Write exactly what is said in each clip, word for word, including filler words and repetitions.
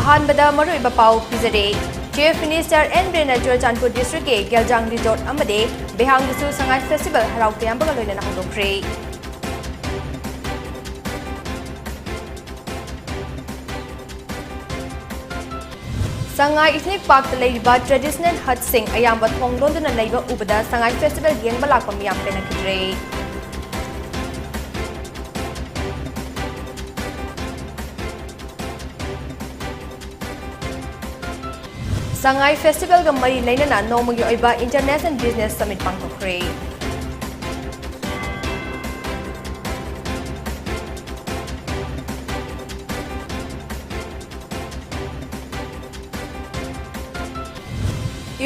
ꯑꯍꯥꯟꯕꯗ ꯃꯔꯨꯑꯣꯏꯕ ꯄꯥꯎ ꯄꯤꯖꯔꯦ꯫ Chief Minister ꯑꯦꯟ ꯕꯤꯔꯦꯟꯅ ꯆꯨꯔꯆꯥꯟꯄꯨꯔ district ꯀꯤ ꯒꯦꯜꯖꯥꯡ resort ꯑꯃꯗꯤ ꯕꯦꯍꯥꯡꯗꯁꯨ ꯁꯉꯥꯏ festival ꯍꯔꯥꯎ ꯇꯌꯥꯝꯕꯒ ꯂꯣꯏꯅꯅ ꯍꯧꯗꯣꯛꯈ꯭ꯔꯦ꯫ ꯁꯉꯥꯏ Ethnic Park ꯇ ꯂꯩꯔꯤꯕ traditional hut ꯁꯤꯡ ꯑꯌꯥꯝꯕ ꯊꯣꯡ ꯂꯣꯟꯗꯨꯅ ꯂꯩꯕ ꯎꯕꯗ ꯁꯉꯥꯏ festival ꯌꯦꯡꯕ ꯂꯥꯛꯄ ꯃꯤꯌꯥꯝ ꯄꯦꯟꯅꯈꯤꯗ꯭ꯔꯦ꯫ ꯁꯉꯥꯏ festival ꯒ ꯃꯔꯤ ꯂꯩꯅꯅ ꯅꯣꯡꯃꯒꯤ ꯑꯣꯏꯕ International Business Summit ꯄꯥꯡꯊꯣꯛꯈ꯭ꯔꯦ꯫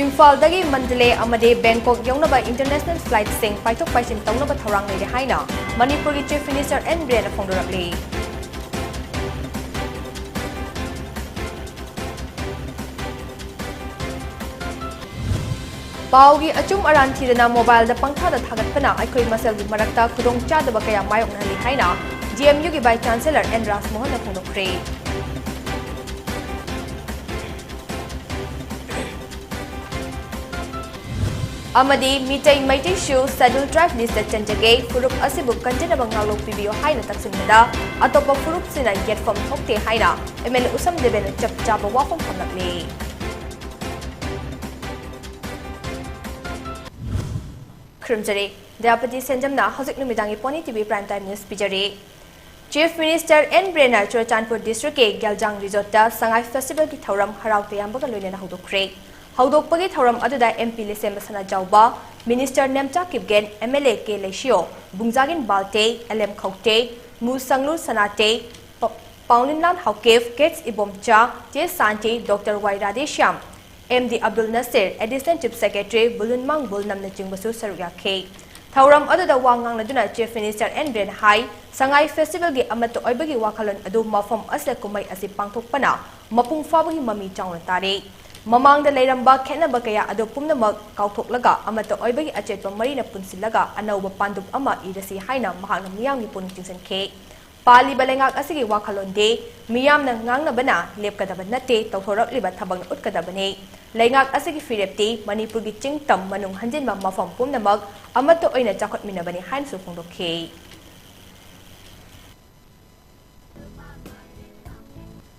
ꯏꯝꯐꯥꯜꯗꯒꯤ ꯃꯟꯗꯂꯦ ꯑꯃꯗꯤ ꯕꯦꯡꯀꯣꯛ ꯌꯧꯅꯕ international flight ꯁꯤꯡ ꯄꯥꯏꯊꯣꯛ ꯄꯥꯏꯁꯤꯟ ꯇꯧꯅꯕ ꯊꯧꯔꯥꯡ ꯂꯩꯔꯦ ꯍꯥꯏꯅ ꯃꯅꯤꯄꯨꯔꯒꯤ Chief Minister ꯑꯦꯟ ꯕꯤꯔꯦꯟꯅ ꯐꯣꯡꯗꯣꯔꯛꯂꯤ꯫ ꯄꯥꯎꯒꯤ ꯑꯆꯨꯝ ꯑꯔꯥꯟ ꯊꯤꯗꯅ mobile ꯗ ꯄꯪꯊꯥꯗ ꯊꯥꯒꯠꯄꯅ ꯑꯩꯈꯣꯏ ꯃꯁꯦꯜꯒꯤ ꯃꯔꯛꯇ ꯈꯨꯗꯣꯡꯆꯥꯗꯕ ꯀꯌꯥ ꯃꯥꯌꯣꯛꯅꯍꯜꯂꯤ ꯍꯥꯏꯅ ꯗꯤ ꯑꯦꯝ ꯌꯨ ꯒꯤ Vice Chancellor ꯑꯦꯟ ꯔꯥꯖꯃꯣꯍꯟꯅ ꯐꯣꯡꯗꯣꯛꯈ꯭ꯔꯦ꯫ ꯑꯃꯗꯤ ꯃꯤꯇꯩ ꯃꯩꯇꯩꯁꯨ Scheduled Tribe list ꯇ ꯆꯟꯖꯒꯦ, ꯐꯨꯔꯨꯞ ꯑꯁꯤꯕꯨ ꯀꯟꯖꯅꯕ ꯉꯥꯛꯂꯧ ꯄꯤꯕꯤꯌꯨ ꯍꯥꯏꯅ ꯇꯛꯁꯤꯟꯕꯗ ꯑꯇꯣꯞꯄ ꯐꯨꯔꯨꯞꯁꯤꯡꯅ ꯌꯦꯠꯐꯝ ꯊꯣꯛꯇꯦ ꯍꯥꯏꯅ ꯑꯦꯝ ꯑꯦꯜ ꯑꯦ ꯎꯁꯝ ꯗꯦꯕꯦꯟꯅ ꯆꯞ ꯆꯥꯕ ꯋꯥꯐꯝ ꯊꯝꯂꯛꯂꯤ꯫ ꯈꯨꯔꯨꯝꯖꯔꯤ꯫ ꯗꯌꯥꯄꯇꯤ ꯁꯦꯟꯖꯝꯅ ꯍꯧꯖꯤꯛ ꯅꯨꯃꯤꯗꯥꯡꯒꯤ Pony T V Prime Time News ꯄꯤꯖꯔꯤ꯫ Chief Minister ꯑꯦꯟ ꯕꯤꯔꯦꯟꯅ ꯆꯨꯔꯆꯥꯟꯄꯨꯔ district ꯀꯤ ꯒꯦꯜꯖꯥꯡ resort ꯇ ꯁꯉꯥꯏ festival ꯒꯤ ꯊꯧꯔꯝ ꯍꯔꯥꯎ ꯇꯌꯥꯝꯕꯒ ꯂꯣꯏꯅꯅ ꯍꯧꯗꯣꯛꯈ꯭ꯔꯦ꯫ ꯍꯧꯗꯣꯛꯄꯒꯤ ꯊꯧꯔꯝ ꯑꯗꯨꯗ ꯑꯦꯝ ꯄꯤ ꯂꯤꯁꯦꯝꯕ ꯁꯅꯥꯖꯥꯎꯕ, Minister ꯅꯦꯝꯆꯥ ꯀꯤꯞꯒꯦꯟ, M L A K Leishiyo, ꯕꯨꯡꯖꯥꯒꯤꯟ ꯕꯥꯜꯇꯦ, ꯑꯦꯜ ꯑꯦꯝ ꯈꯧꯇꯦ, ꯃꯨ ꯁꯪꯂꯨ ꯁꯅꯥꯇꯦ, ꯄ-, ꯄꯥꯎꯅꯤꯟꯂꯥꯜ ꯍꯥꯎꯀꯤꯞ, ꯀꯦꯠꯁ ꯏꯕꯣꯝꯆꯥ, ꯆꯦ ꯁꯥꯟꯇꯤ, doctor Y Radheshyam, M D Abdul Nasir, Additional Chief Secretary ꯕꯨꯂꯨꯟꯃꯥꯡ ꯕꯨꯜꯅꯝꯅꯆꯤꯡꯕꯁꯨ ꯁꯔꯨꯛ ꯌꯥꯈꯤ꯫ ꯊꯧꯔꯝ ꯑꯗꯨꯗ ꯋꯥ ꯉꯥꯡꯂꯗꯨꯅ Chief Minister ꯑꯦꯟ ꯕꯤꯔꯦꯟꯅ ꯍꯥꯏ, ꯁꯉꯥꯏ festival ꯒꯤ ꯑꯃꯠꯇ ꯑꯣꯏꯕꯒꯤ ꯋꯥꯈꯜꯂꯣꯟ ꯑꯗꯨ ꯃꯐꯝ ꯑꯁꯤꯗ ꯀꯨꯝꯍꯩ ꯑꯁꯤ ꯄꯥꯡꯊꯣꯛꯄꯅ ꯃꯄꯨꯡ ꯐꯥꯕꯒꯤ ꯃꯃꯤ ꯆꯥꯎꯅ ꯇꯥꯔꯦ꯫ ꯃꯃꯥꯡꯗ ꯂꯩꯔꯝꯕ ꯈꯦꯠꯅꯕ ꯀꯌꯥ ꯑꯗꯨ ꯄꯨꯝꯅꯃꯛ ꯀꯥꯎꯊꯣꯛꯂꯒ ꯑꯃꯠꯇ ꯑꯣꯏꯕꯒꯤ ꯑꯆꯦꯠꯄ ꯃꯔꯤꯅ ꯄꯨꯟꯁꯤꯜꯂꯒ ꯑꯅꯧꯕ ꯄꯥꯟꯗꯨꯞ ꯑꯃ ꯏꯔꯁꯤ ꯍꯥꯏꯅ ꯃꯍꯥꯛꯅ ꯃꯤꯌꯥꯝꯒꯤ ꯄꯨꯛꯅꯤꯡ ꯆꯤꯡꯁꯤꯟꯈꯤ꯫ ꯄꯥꯜꯂꯤꯕ ꯂꯩꯉꯥꯛ ꯑꯁꯤꯒꯤ ꯋꯥꯈꯜꯂꯣꯟꯗꯤ ꯃꯤꯌꯥꯝꯅ ꯉꯥꯡꯅꯕꯅ ꯂꯦꯞꯀꯗꯕ ꯅꯠꯇꯦ, ꯇꯧꯊꯣꯔꯛꯂꯤꯕ ꯊꯕꯛꯅ ꯎꯠꯀꯗꯕꯅꯤ꯫ ꯂꯩꯉꯥꯛ ꯑꯁꯤꯒꯤ ꯐꯤꯔꯦꯞꯇꯤ ꯃꯅꯤꯄꯨꯔꯒꯤ ꯆꯤꯡ ꯇꯝ ꯃꯅꯨꯡ ꯍꯟꯖꯤꯟꯕ ꯃꯐꯝ ꯄꯨꯝꯅꯃꯛ ꯑꯃꯠꯇ ꯑꯣꯏꯅ ꯆꯥꯎꯈꯠꯃꯤꯟꯅꯕꯅꯤ ꯍꯥꯏꯅꯁꯨ ꯐꯣꯡꯗꯣꯛꯈꯤ꯫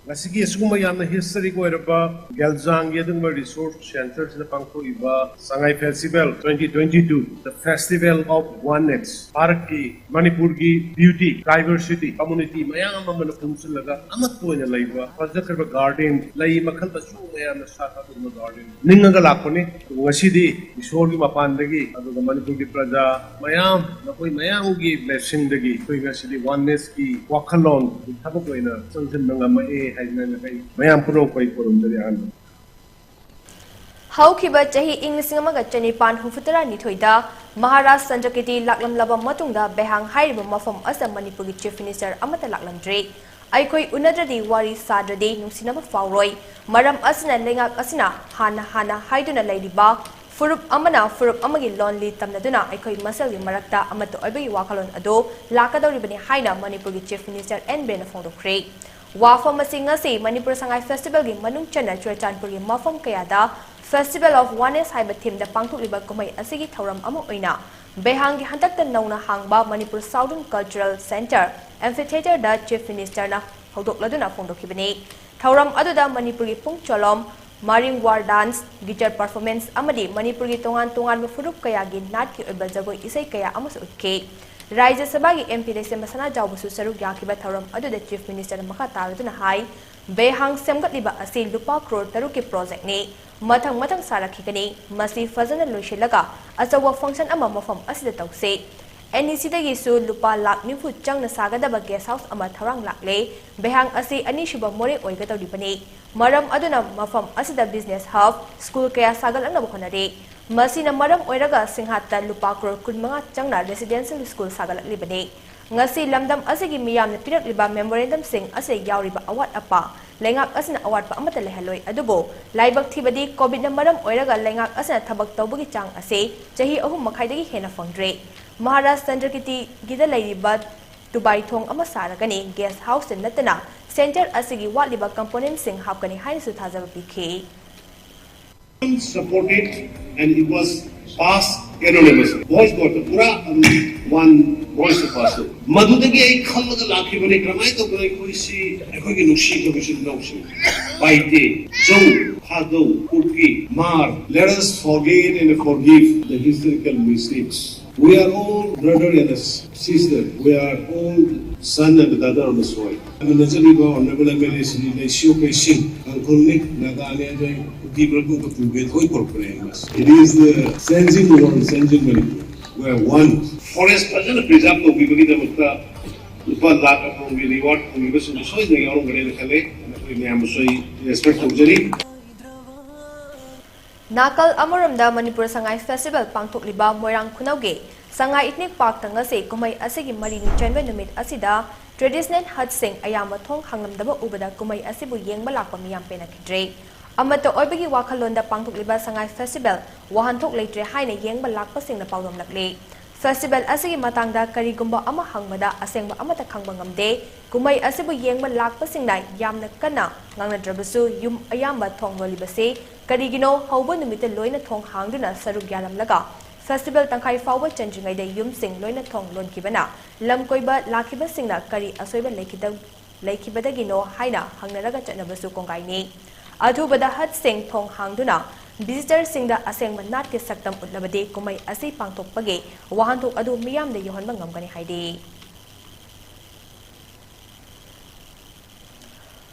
ꯉꯁꯤꯒꯤ ꯑꯁꯤꯒꯨꯝꯕ ꯌꯥꯝꯅ ꯍꯤꯁꯇꯔꯤꯛ ꯑꯣꯏꯔꯕ ꯒꯦꯜꯖꯥꯡꯒꯤ ꯑꯗꯨꯒꯨꯝꯕ ꯔꯤꯁꯣꯔꯁ ꯁꯦꯟꯇꯔꯁꯤꯗ ꯄꯥꯡꯊꯣꯛꯏꯕ ꯁꯉꯥꯏ festival twenty twenty two, The Festival of Oneness, ꯚꯥꯔꯠꯀꯤ, ꯃꯅꯤꯄꯨꯔꯒꯤ ꯕ꯭ꯌꯨꯇꯤ, ꯗꯥꯏꯚꯔꯁꯤꯇꯤ, ꯀꯝꯃꯨꯅꯤꯇꯤ ꯃꯌꯥꯝ ꯑꯃꯅ ꯄꯨꯟꯁꯤꯜꯂꯒ ꯑꯃꯠꯇ ꯑꯣꯏꯅ ꯂꯩꯕ ꯐꯖꯈ꯭ꯔꯕ ꯒꯥꯔꯗꯦꯟ, ꯂꯩ ꯃꯈꯜ ꯃꯆꯨ ꯃꯌꯥꯝꯅ ꯁꯥꯠꯄ ꯑꯗꯨꯒꯨꯝꯕ ꯒꯥꯔꯗꯦꯟ ꯅꯤꯡꯉꯒ ꯂꯥꯛꯄꯅꯤ꯫ ꯉꯁꯤꯗꯤ ꯏꯁꯣꯔꯒꯤ ꯃꯄꯥꯟꯗꯒꯤ ꯑꯗꯨꯒ ꯃꯅꯤꯄꯨꯔꯒꯤ ꯄ꯭ꯔꯖꯥ ꯃꯌꯥꯝ, ꯅꯈꯣꯏ ꯃꯌꯥꯝꯒꯤ ꯕ꯭ꯂꯦꯁꯤꯡꯗꯒꯤ ꯑꯩꯈꯣꯏ ꯉꯁꯤꯗꯤ ꯋꯥꯟꯅꯦꯁꯀꯤ ꯋꯥꯈꯜꯂꯣꯟꯒꯤ ꯊꯕꯛ ꯑꯣꯏꯅ ꯆꯪꯁꯤꯟꯕ ꯉꯝꯃꯛꯑꯦ ꯍꯥꯏꯗꯅ ꯑꯩ ꯃꯌꯥꯝ ꯄꯨꯝꯅꯃꯛꯄꯨ ꯑꯩ ꯈꯨꯔꯨꯝꯖꯔꯤ꯫ ꯑꯍꯥꯟꯕ ꯍꯧꯈꯤꯕ ꯆꯍꯤ ꯏꯪ ꯂꯤꯁꯤꯡ ꯑꯃꯒ ꯆꯅꯤꯄꯥꯟ ꯍꯨꯝꯐꯨꯇꯔꯥ ꯅꯤꯊꯣꯏꯗ ꯃꯍꯥꯔꯥꯖ ꯆꯟꯗ꯭ꯔꯀꯤꯇꯤ ꯂꯥꯛꯂꯝꯂꯕ ꯃꯇꯨꯡꯗ ꯕꯦꯍꯥꯡ ꯍꯥꯏꯔꯤꯕ ꯃꯐꯝ ꯑꯁꯤꯗ ꯃꯅꯤꯄꯨꯔꯒꯤ ꯆꯤꯐ ꯃꯤꯅꯤꯁꯇꯔ ꯑꯃꯠꯇ ꯂꯥꯛꯂꯝꯗ꯭ꯔꯤ꯫ ꯑꯩꯈꯣꯏ ꯎꯅꯗ꯭ꯔꯗꯤ, ꯋꯥꯔꯤ ꯁꯥꯗ꯭ꯔꯗꯤ ꯅꯨꯡꯁꯤꯅꯕ ꯐꯥꯎꯔꯣꯏ꯫ ꯃꯔꯝ ꯑꯁꯤꯅ ꯂꯩꯉꯥꯛ ꯑꯁꯤꯅ ꯍꯥꯟꯅ ꯍꯥꯟꯅ ꯍꯥꯏꯗꯨꯅ ꯂꯩꯔꯤꯕ ꯐꯨꯔꯨꯞ ꯑꯃꯅ ꯐꯨꯔꯨꯞ ꯑꯃꯒꯤ ꯂꯣꯟ ꯂꯤ ꯇꯝꯅꯗꯨꯅ ꯑꯩꯈꯣꯏ ꯃꯁꯦꯜꯒꯤ ꯃꯔꯛꯇ ꯑꯃꯠꯇ ꯑꯣꯏꯕꯒꯤ ꯋꯥꯈꯜꯂꯣꯟ ꯑꯗꯨ ꯂꯥꯛꯀꯗꯧꯔꯤꯕꯅꯤ ꯍꯥꯏꯅ ꯃꯅꯤꯄꯨꯔꯒꯤ ꯆꯤꯐ ꯃꯤꯅꯤꯁꯇꯔ ꯑꯦꯟ ꯕꯤꯔꯦꯟꯅ ꯐꯣꯡꯗꯣꯛꯈ꯭ꯔꯦ꯫ ꯋꯥꯐꯝ ꯑꯁꯤ ꯉꯁꯤ ꯃꯅꯤꯄꯨꯔ ꯁꯉꯥꯏ ꯐꯦꯁꯇꯤꯚꯦꯜꯒꯤ ꯃꯅꯨꯡ ꯆꯟꯅ ꯆꯨꯔꯆꯥꯟꯄꯨꯔꯒꯤ ꯃꯐꯝ ꯀꯌꯥꯗ Festival of Oneness ꯍꯥꯏꯕ ꯊꯤꯝꯗ ꯄꯥꯡꯊꯣꯛꯂꯤꯕ ꯀꯨꯝꯍꯩ ꯑꯁꯤꯒꯤ ꯊꯧꯔꯝ ꯑꯃ ꯑꯣꯏꯅ ꯕꯦꯍꯥꯡꯒꯤ ꯍꯟꯗꯛꯇ ꯅꯧꯅ ꯍꯥꯡꯕ ꯃꯅꯤꯄꯨꯔ ꯁꯥꯎꯗꯔꯟ ꯀꯜꯆꯔꯦꯜ ꯁꯦꯟꯇꯔ ꯑꯦꯝꯐꯤꯊꯤꯌꯦꯇꯔꯗ ꯆꯤꯐ ꯃꯤꯅꯤꯁꯇꯔꯅ ꯍꯧꯗꯣꯛꯂꯗꯨꯅ ꯐꯣꯡꯗꯣꯛꯈꯤꯕꯅꯤ꯫ ꯊꯧꯔꯝ ꯑꯗꯨꯗ ꯃꯅꯤꯄꯨꯔꯒꯤ Pung Cholom, Maring war dance, guitar performance ꯑꯃꯗꯤ ꯃꯅꯤꯄꯨꯔꯒꯤ ꯇꯣꯉꯥꯟ ꯇꯣꯉꯥꯟꯕ ꯐꯨꯔꯨꯞ ꯀꯌꯥꯒꯤ ꯅꯥꯠꯀꯤ ꯑꯣꯏꯕ ꯖꯒꯣꯏ ꯏꯁꯩ ꯀꯌꯥ ꯑꯃꯁꯨ ꯎꯠꯈꯤ꯫ ꯔꯥꯖ꯭ꯌ ꯁꯚꯥꯒꯤ ꯑꯦꯝ ꯄꯤ ꯂꯩꯁꯦꯝꯕ ꯁꯅꯥꯖꯥꯎꯕꯁꯨ ꯁꯔꯨꯛ ꯌꯥꯈꯤꯕ ꯊꯧꯔꯝ ꯑꯗꯨꯗ ꯆꯤꯐ ꯃꯤꯅꯤꯁꯇꯔꯅ ꯃꯈꯥ ꯇꯥꯔꯗꯨꯅ ꯍꯥꯏ, ꯕꯦꯍꯥꯡ ꯁꯦꯝꯒꯠꯂꯤꯕ ꯑꯁꯤ ꯂꯨꯄꯥ ꯀ꯭ꯔꯣꯔ ꯇꯔꯨꯛꯀꯤ ꯄ꯭ꯔꯣꯖꯦꯛꯅꯤ꯫ ꯃꯊꯪ ꯃꯊꯪ ꯁꯥꯔꯛꯈꯤꯒꯅꯤ꯫ ꯃꯁꯤ ꯐꯖꯅ ꯂꯣꯏꯁꯤꯜꯂꯒ ꯑꯆꯧꯕ ꯐꯪꯁꯟ ꯑꯃ ꯃꯐꯝ ꯑꯁꯤꯗ ꯇꯧꯁꯤ꯫ ꯑꯦꯟ ꯏ ꯁꯤꯗꯒꯤꯁꯨ ꯂꯨꯄꯥ ꯂꯥꯈ ꯅꯤꯐꯨ ꯆꯪꯅ ꯁꯥꯒꯗꯕ ꯒꯦꯁ ꯍꯥꯎꯁ ꯑꯃ ꯊꯧꯔꯥꯡ ꯂꯥꯛꯂꯦ꯫ ꯕꯦꯍꯥꯡ ꯑꯁꯤ ꯑꯅꯤꯁꯨꯕ ꯃꯣꯔꯦ ꯑꯣꯏꯒꯗꯧꯔꯤꯕꯅꯤ꯫ ꯃꯔꯝ ꯑꯗꯨꯅ ꯃꯐꯝ ꯑꯁꯤꯗ ꯕꯤꯖꯤꯅꯦꯁ ꯍꯕ, ꯁ꯭ꯀꯨꯜ ꯀꯌꯥ ꯁꯥꯒꯠꯂꯛꯅꯕ ꯍꯣꯠꯅꯔꯤ꯫ ꯃꯁꯤꯅ ꯃꯔꯝ ꯑꯣꯏꯔꯒ ꯁꯤꯡꯍꯥꯠꯇ ꯂꯨꯄꯥ ꯀ꯭ꯔꯣꯔ ꯀꯨꯟꯃꯉꯥ ꯆꯪꯅ ꯔꯦꯁꯤꯗꯦꯟꯁꯤꯌꯦꯜ ꯁ꯭ꯀꯨꯜ ꯁꯥꯒꯠꯂꯛꯂꯤꯕꯅꯤ꯫ ꯉꯁꯤ ꯂꯝꯗꯝ ꯑꯁꯤꯒꯤ ꯃꯤꯌꯥꯝꯅ ꯄꯤꯔꯛꯂꯤꯕ ꯃꯦꯃꯣꯔꯦꯟꯗꯝꯁꯤꯡ ꯑꯁꯤꯗ ꯌꯥꯎꯔꯤꯕ ꯑꯋꯥꯠ ꯑꯄꯥ ꯂꯩꯉꯥꯛ ꯑꯁꯤꯅ ꯑꯋꯥꯠꯄ ꯑꯃꯠꯇ ꯂꯩꯍꯜꯂꯣꯏ꯫ ꯑꯗꯨꯕꯨ ꯂꯥꯏꯕꯛ ꯊꯤꯕꯗꯤ ꯀꯣꯚꯤꯗꯅ ꯃꯔꯝ ꯑꯣꯏꯔꯒ ꯂꯩꯉꯥꯛ ꯑꯁꯤꯅ ꯊꯕꯛ ꯇꯧꯕꯒꯤ ꯆꯥꯡ ꯑꯁꯤ ꯆꯍꯤ ꯑꯍꯨꯝ ꯃꯈꯥꯏꯗꯒꯤ ꯍꯦꯟꯅ ꯐꯪꯗ꯭ꯔꯦ꯫ ꯃꯍꯥꯔꯥꯖ ꯆꯟꯗ꯭ꯔꯀꯤꯇꯤꯒꯤꯗ ꯂꯩꯔꯤꯕ ꯇꯨꯕꯥꯏ ꯊꯣꯡ ꯑꯃ ꯁꯥꯔꯒꯅꯤ꯫ Guest house ꯇ ꯅꯠꯇꯅ center ꯑꯁꯤꯒꯤ ꯋꯥꯠꯂꯤꯕ component ꯁꯤꯡ ꯍꯥꯞꯀꯅꯤ ꯍꯥꯏꯅꯁꯨ ꯊꯥꯖꯕ ꯄꯤꯈꯤ꯫ Supported and it was passed unanimously. Voice vote ꯄꯨꯔꯥ ꯋꯥꯟ ꯚꯣꯏꯁ ꯇ ꯄꯥꯁ ꯇꯧꯏ꯫ ꯃꯗꯨꯗꯒꯤ ꯑꯩ ꯈꯜꯂꯒ ꯂꯥꯛꯈꯤꯕꯅꯤ, ꯀꯔꯝꯍꯥꯏꯅ ꯇꯧꯗꯅ ꯑꯩꯈꯣꯏꯁꯤ, ꯑꯩꯈꯣꯏꯒꯤ ꯅꯨꯡꯁꯤ ꯏꯆꯤꯜ ꯏꯅꯥꯎꯁꯤꯡ, ꯄꯥꯏꯇꯦ, ꯖꯧ, ꯊꯥꯗꯧ, ꯀꯨꯀꯤ, ꯃꯥꯔ, let us forget and forgive the historical mistakes. We are all brother and a sister. We are all son and daughter on the soil. ꯂꯩꯃꯤꯟꯅꯖꯔꯤꯕ Honorable M L A Shri ꯂꯩꯁꯤꯌꯣ ꯀꯩꯁꯤꯡ, ꯇꯥꯡꯈꯨꯜꯅꯤ, ꯅꯥꯒꯥꯅꯤ, ꯑꯗꯩ ꯀꯨꯀꯤ ꯃꯔꯛꯇ ꯄꯨꯒꯦ ꯊꯣꯏ ꯄꯨꯔꯛꯄꯅꯦ꯫ It is the changing world, changing Manipur. We are one. Forest ꯐꯖꯅ preserve ꯇꯧꯕꯤꯕꯒꯤꯗꯃꯛꯇ ꯂꯨꯄꯥ ꯂꯥꯈ ꯑꯃꯃꯝꯒꯤ reward ꯐꯪꯕꯤꯕꯁꯤꯡꯁꯨ ꯁꯣꯏꯗꯅ ꯌꯥꯎꯔꯝꯒꯅꯦꯅ ꯈꯜꯂꯦ꯫ ꯑꯩꯈꯣꯏ ꯃꯌꯥꯝꯕꯨꯁꯨ ꯑꯩ respect ꯇꯧꯖꯔꯤ꯫ ꯅꯥꯀꯜ ꯑꯃꯔꯣꯝꯗ ꯃꯅꯤꯄꯨꯔ ꯁꯉꯥꯏ festival ꯄꯥꯡꯊꯣꯛꯂꯤꯕ ꯃꯣꯏꯔꯥꯡ ꯈꯨꯅꯧꯒꯤ ꯁꯉꯥꯏ ethnic park ꯇ ꯉꯁꯤ ꯀꯨꯝꯍꯩ ꯑꯁꯤꯒꯤ ꯃꯔꯤꯅꯤ ꯆꯟꯕ ꯅꯨꯃꯤꯠ ꯑꯁꯤꯗ traditional hut ꯁꯤꯡ ꯑꯌꯥꯝꯕ ꯊꯣꯡ ꯍꯥꯡꯂꯝꯗꯕ ꯎꯕꯗ ꯀꯨꯝꯍꯩ ꯑꯁꯤꯕꯨ ꯌꯦꯡꯕ ꯂꯥꯛꯄ ꯃꯤꯌꯥꯝ ꯄꯦꯟꯅꯈꯤꯗ꯭ꯔꯦ꯫ ꯑꯃꯠꯇ ꯑꯣꯏꯕꯒꯤ ꯋꯥꯈꯜꯂꯣꯟꯗ ꯄꯥꯡꯊꯣꯛꯂꯤꯕ ꯁꯉꯥꯏ festival ꯋꯥꯍꯟꯊꯣꯛ ꯂꯩꯇ꯭ꯔꯦ ꯍꯥꯏꯅ ꯌꯦꯡꯕ ꯂꯥꯛꯄꯁꯤꯡꯅ ꯄꯥꯎꯗꯝꯂꯛꯂꯤ꯫ Festival ꯑꯁꯤꯒꯤ ꯃꯇꯥꯡꯗ ꯀꯔꯤꯒꯨꯝꯕ ꯑꯃ ꯍꯪꯕꯗ ꯑꯁꯦꯡꯕ ꯑꯃꯠꯇ ꯈꯪꯕ ꯉꯝꯗꯦ꯫ ꯀꯨꯝꯍꯩ ꯑꯁꯤꯕꯨ ꯌꯦꯡꯕ ꯂꯥꯛꯄꯁꯤꯡꯅ ꯌꯥꯝꯅ ꯀꯟꯅ ꯉꯥꯡꯅꯗ꯭ꯔꯕꯁꯨ, ꯌꯨꯝ ꯑꯌꯥꯝꯕ ꯊꯣꯡ ꯂꯣꯜꯂꯤꯕꯁꯤ ꯀꯔꯤꯒꯤꯅꯣ? ꯍꯧꯕ ꯅꯨꯃꯤꯠꯇ ꯂꯣꯏꯅ ꯊꯣꯡ ꯍꯥꯡꯗꯨꯅ ꯁꯔꯨꯛ ꯌꯥꯔꯝꯂꯒ festival ꯇꯪꯈꯥꯏ ꯐꯥꯎꯕ ꯆꯟꯗ꯭ꯔꯤꯉꯩꯗ ꯌꯨꯝꯁꯤꯡ ꯂꯣꯏꯅ ꯊꯣꯡ ꯂꯣꯟꯈꯤꯕꯅ ꯂꯝ ꯀꯣꯏꯕ ꯂꯥꯛꯈꯤꯕꯁꯤꯡꯅ ꯀꯔꯤ ꯑꯁꯣꯏꯕ ꯂꯩꯈꯤꯗ-, ꯂꯩꯈꯤꯕꯗꯒꯤꯅꯣ ꯍꯥꯏꯅ ꯍꯪꯅꯔꯒ ꯆꯠꯅꯕꯁꯨ ꯀꯣꯡꯒꯥꯏꯅꯤ꯫ ꯑꯊꯨꯕꯗ hut ꯁꯤꯡ ꯊꯣꯡ ꯍꯥꯡꯗꯨꯅ visitor ꯁꯤꯡꯗ ꯑꯁꯦꯡꯕ ꯅꯥꯠꯀꯤ ꯁꯛꯇꯝ ꯎꯠꯂꯕꯗꯤ ꯀꯨꯝꯍꯩ ꯑꯁꯤ ꯄꯥꯡꯊꯣꯛꯄꯒꯤ ꯋꯥꯍꯟꯊꯣꯛ ꯑꯗꯨ ꯃꯤꯌꯥꯝꯗ ꯌꯧꯍꯟꯕ ꯉꯝꯒꯅꯤ ꯍꯥꯏꯔꯤ꯫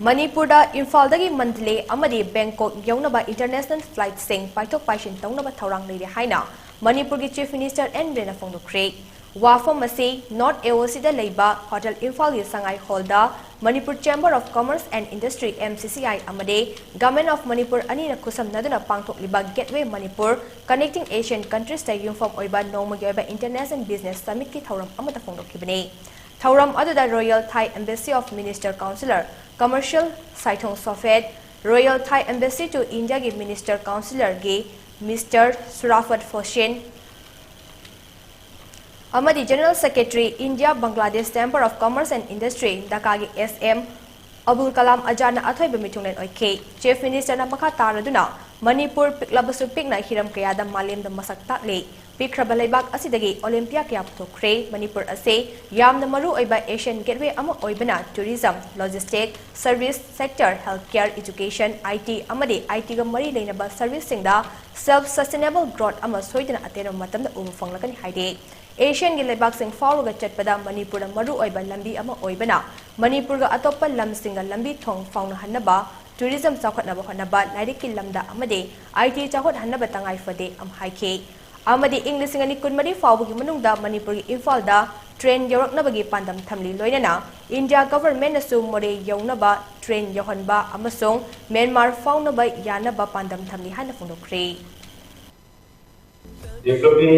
ꯃꯅꯤꯄꯨꯔꯗ ꯏꯝꯐꯥꯜꯗꯒꯤ ꯃꯟꯗꯂꯦ ꯑꯃꯗꯤ ꯕꯦꯡꯀꯣꯛ ꯌꯧꯅꯕ international flight ꯁꯤꯡ ꯄꯥꯏꯊꯣꯛ ꯄꯥꯏꯁꯤꯟ ꯇꯧꯅꯕ ꯊꯧꯔꯥꯡ ꯂꯩꯔꯦ ꯍꯥꯏꯅ ꯃꯅꯤꯄꯨꯔꯒꯤ Chief Minister ꯑꯦꯟ ꯕꯤꯔꯦꯟꯅ ꯐꯣꯡꯗꯣꯛꯈ꯭ꯔꯦ꯫ ꯋꯥꯐꯝ ꯑꯁꯤ North A O C ꯗ ꯂꯩꯕ Hotel ꯏꯝꯐꯥꯜꯒꯤ ꯁꯉꯥꯏ hall the Manipur Chamber of Commerce and Industry, M C C I, ꯑꯃꯗꯤ Government of Manipur ꯑꯅꯤꯅ ꯈꯨꯠꯁꯝꯅꯗꯨꯅ ꯄꯥꯡꯊꯣꯛꯂꯤꯕ Gateway Manipur, Connecting Asian Countries ꯇ ꯌꯨꯝꯐꯝ ꯑꯣꯏꯕ ꯅꯣꯡꯃꯒꯤ ꯑꯣꯏꯕ International Business Summit ꯀꯤ ꯊꯧꯔꯝ ꯑꯃꯗ ꯐꯣꯡꯗꯣꯛꯈꯤꯕꯅꯤ꯫ ꯊꯧꯔꯝ ꯑꯗꯨꯗ Royal Thai Embassy of Minister Councillor Commercial ꯁꯥꯏꯊꯣꯡ ꯁꯣꯐꯦꯠ, Royal Thai Embassy to India ꯒꯤ Minister Councillor ꯒꯤ Mister ꯁꯨꯔꯥꯐꯠ ꯍꯣꯁꯦꯟ, ꯑꯃꯗꯤ General Secretary, India Bangladesh Chamber of Commerce and Industry, ꯙꯥꯀꯥꯒꯤ S M ꯑꯕꯨꯜ Kalam ꯑꯖꯥꯗꯅ ꯑꯊꯣꯏꯕ ꯃꯤꯊꯨꯡꯂꯦꯟ ꯑꯣꯏꯈꯤ꯫ Chief Minister ꯅ ꯃꯈꯥ ꯇꯥꯔꯗꯨꯅ ꯃꯅꯤꯄꯨꯔ ꯄꯤꯛꯂꯕꯁꯨ ꯄꯤꯛꯅ ꯍꯤꯔꯝ ꯀꯌꯥꯗ ꯃꯥꯂꯦꯝꯗ ꯃꯁꯛ ꯇꯥꯛꯂꯤ꯫ ꯄꯤꯛꯈ꯭ꯔꯕ ꯂꯩꯕꯥꯛ ꯑꯁꯤꯗꯒꯤ Olympia ꯀꯌꯥ ꯄꯨꯊꯣꯛꯈ꯭ꯔꯦ꯫ ꯃꯅꯤꯄꯨꯔ ꯑꯁꯤ ꯌꯥꯝꯅ ꯃꯔꯨ ꯑꯣꯏꯕ Asian gateway ꯑꯃ ꯑꯣꯏꯕꯅ tourism, logistic, service sector, healthcare, education, I T ꯑꯃꯗꯤ I T ꯒ ꯃꯔꯤ ꯂꯩꯅꯕ service ꯁꯤꯡꯗ self sustainable growth ꯑꯃ ꯁꯣꯏꯗꯅ ꯑꯇꯦꯟꯕ ꯃꯇꯝꯗ ꯎꯕ ꯐꯪꯂꯒꯅꯤ ꯍꯥꯏꯔꯤ꯫ Asian ꯒꯤ ꯂꯩꯕꯥꯛꯁꯤꯡ ꯐꯥꯎꯔꯒ ꯆꯠꯄꯗ ꯃꯅꯤꯄꯨꯔꯅ ꯃꯔꯨ ꯑꯣꯏꯕ ꯂꯝꯕꯤ ꯑꯃ ꯑꯣꯏꯕꯅ ꯃꯅꯤꯄꯨꯔꯒ ꯑꯇꯣꯞꯄ ꯂꯝꯁꯤꯡꯒ ꯂꯝꯕꯤ ꯊꯣꯡ ꯐꯥꯎꯅꯍꯟꯅꯕ, tourism ꯆꯥꯎꯈꯠꯅꯕ ꯍꯣꯠꯅꯕ, ꯂꯥꯏꯔꯤꯛꯀꯤ ꯂꯝꯗ ꯑꯃꯗꯤ I T ꯆꯥꯎꯈꯠꯍꯟꯅꯕ ꯇꯉꯥꯏ ꯐꯗꯦ ꯑꯃ ꯍꯥꯏꯈꯤ꯫ ꯑꯃꯗꯤ ꯏꯪ ꯂꯤꯁꯤꯡ ꯑꯅꯤ ꯀꯨꯟꯃꯔꯤ ꯐꯥꯎꯕꯒꯤ ꯃꯅꯨꯡꯗ ꯃꯅꯤꯄꯨꯔꯒꯤ ꯏꯝꯐꯥꯜꯗ train ꯌꯧꯔꯛꯅꯕꯒꯤ ꯄꯥꯟꯗꯝ ꯊꯝꯂꯤ꯫ ꯂꯣꯏꯅꯅ India government ꯅꯁꯨ ꯃꯣꯔꯦ ꯌꯧꯅꯕ train ꯌꯧꯍꯟꯕ ꯑꯃꯁꯨꯡ myanmar ꯐꯥꯎꯅꯕ ꯌꯥꯅꯕ ꯄꯥꯟꯗꯝ ꯊꯝꯂꯤ ꯍꯥꯏꯅ ꯐꯣꯡꯗꯣꯛꯈ꯭ꯔꯦ꯫ Developing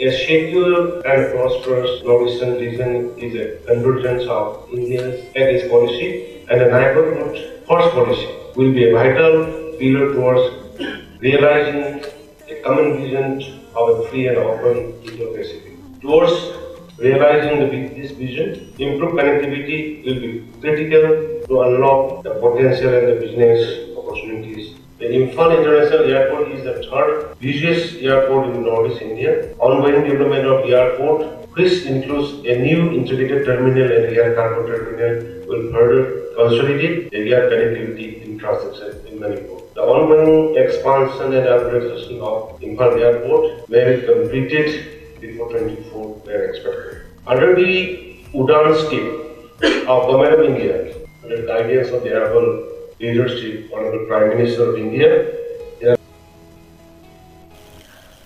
a secure and prosperous North Eastern region is a convergence of India's Act East policy and a neighborhood first policy will be a vital pillar towards realizing a common vision of a free and open Indo-Pacific. Towards realizing the, this vision, improved connectivity will be critical to unlock the potential and the business opportunities. The Imphal International Airport is the third busiest airport in Northeast India. Ongoing development of the airport, which includes a new integrated terminal and air cargo terminal, will further consolidate the air connectivity infrastructure in Manipur. The ongoing expansion and upgradation of Imphal Airport may be completed before twenty-four were expected. Under the UDAN scheme of Government of India, under the guidance of the Honorable Leadership, Honorable Prime Minister of India,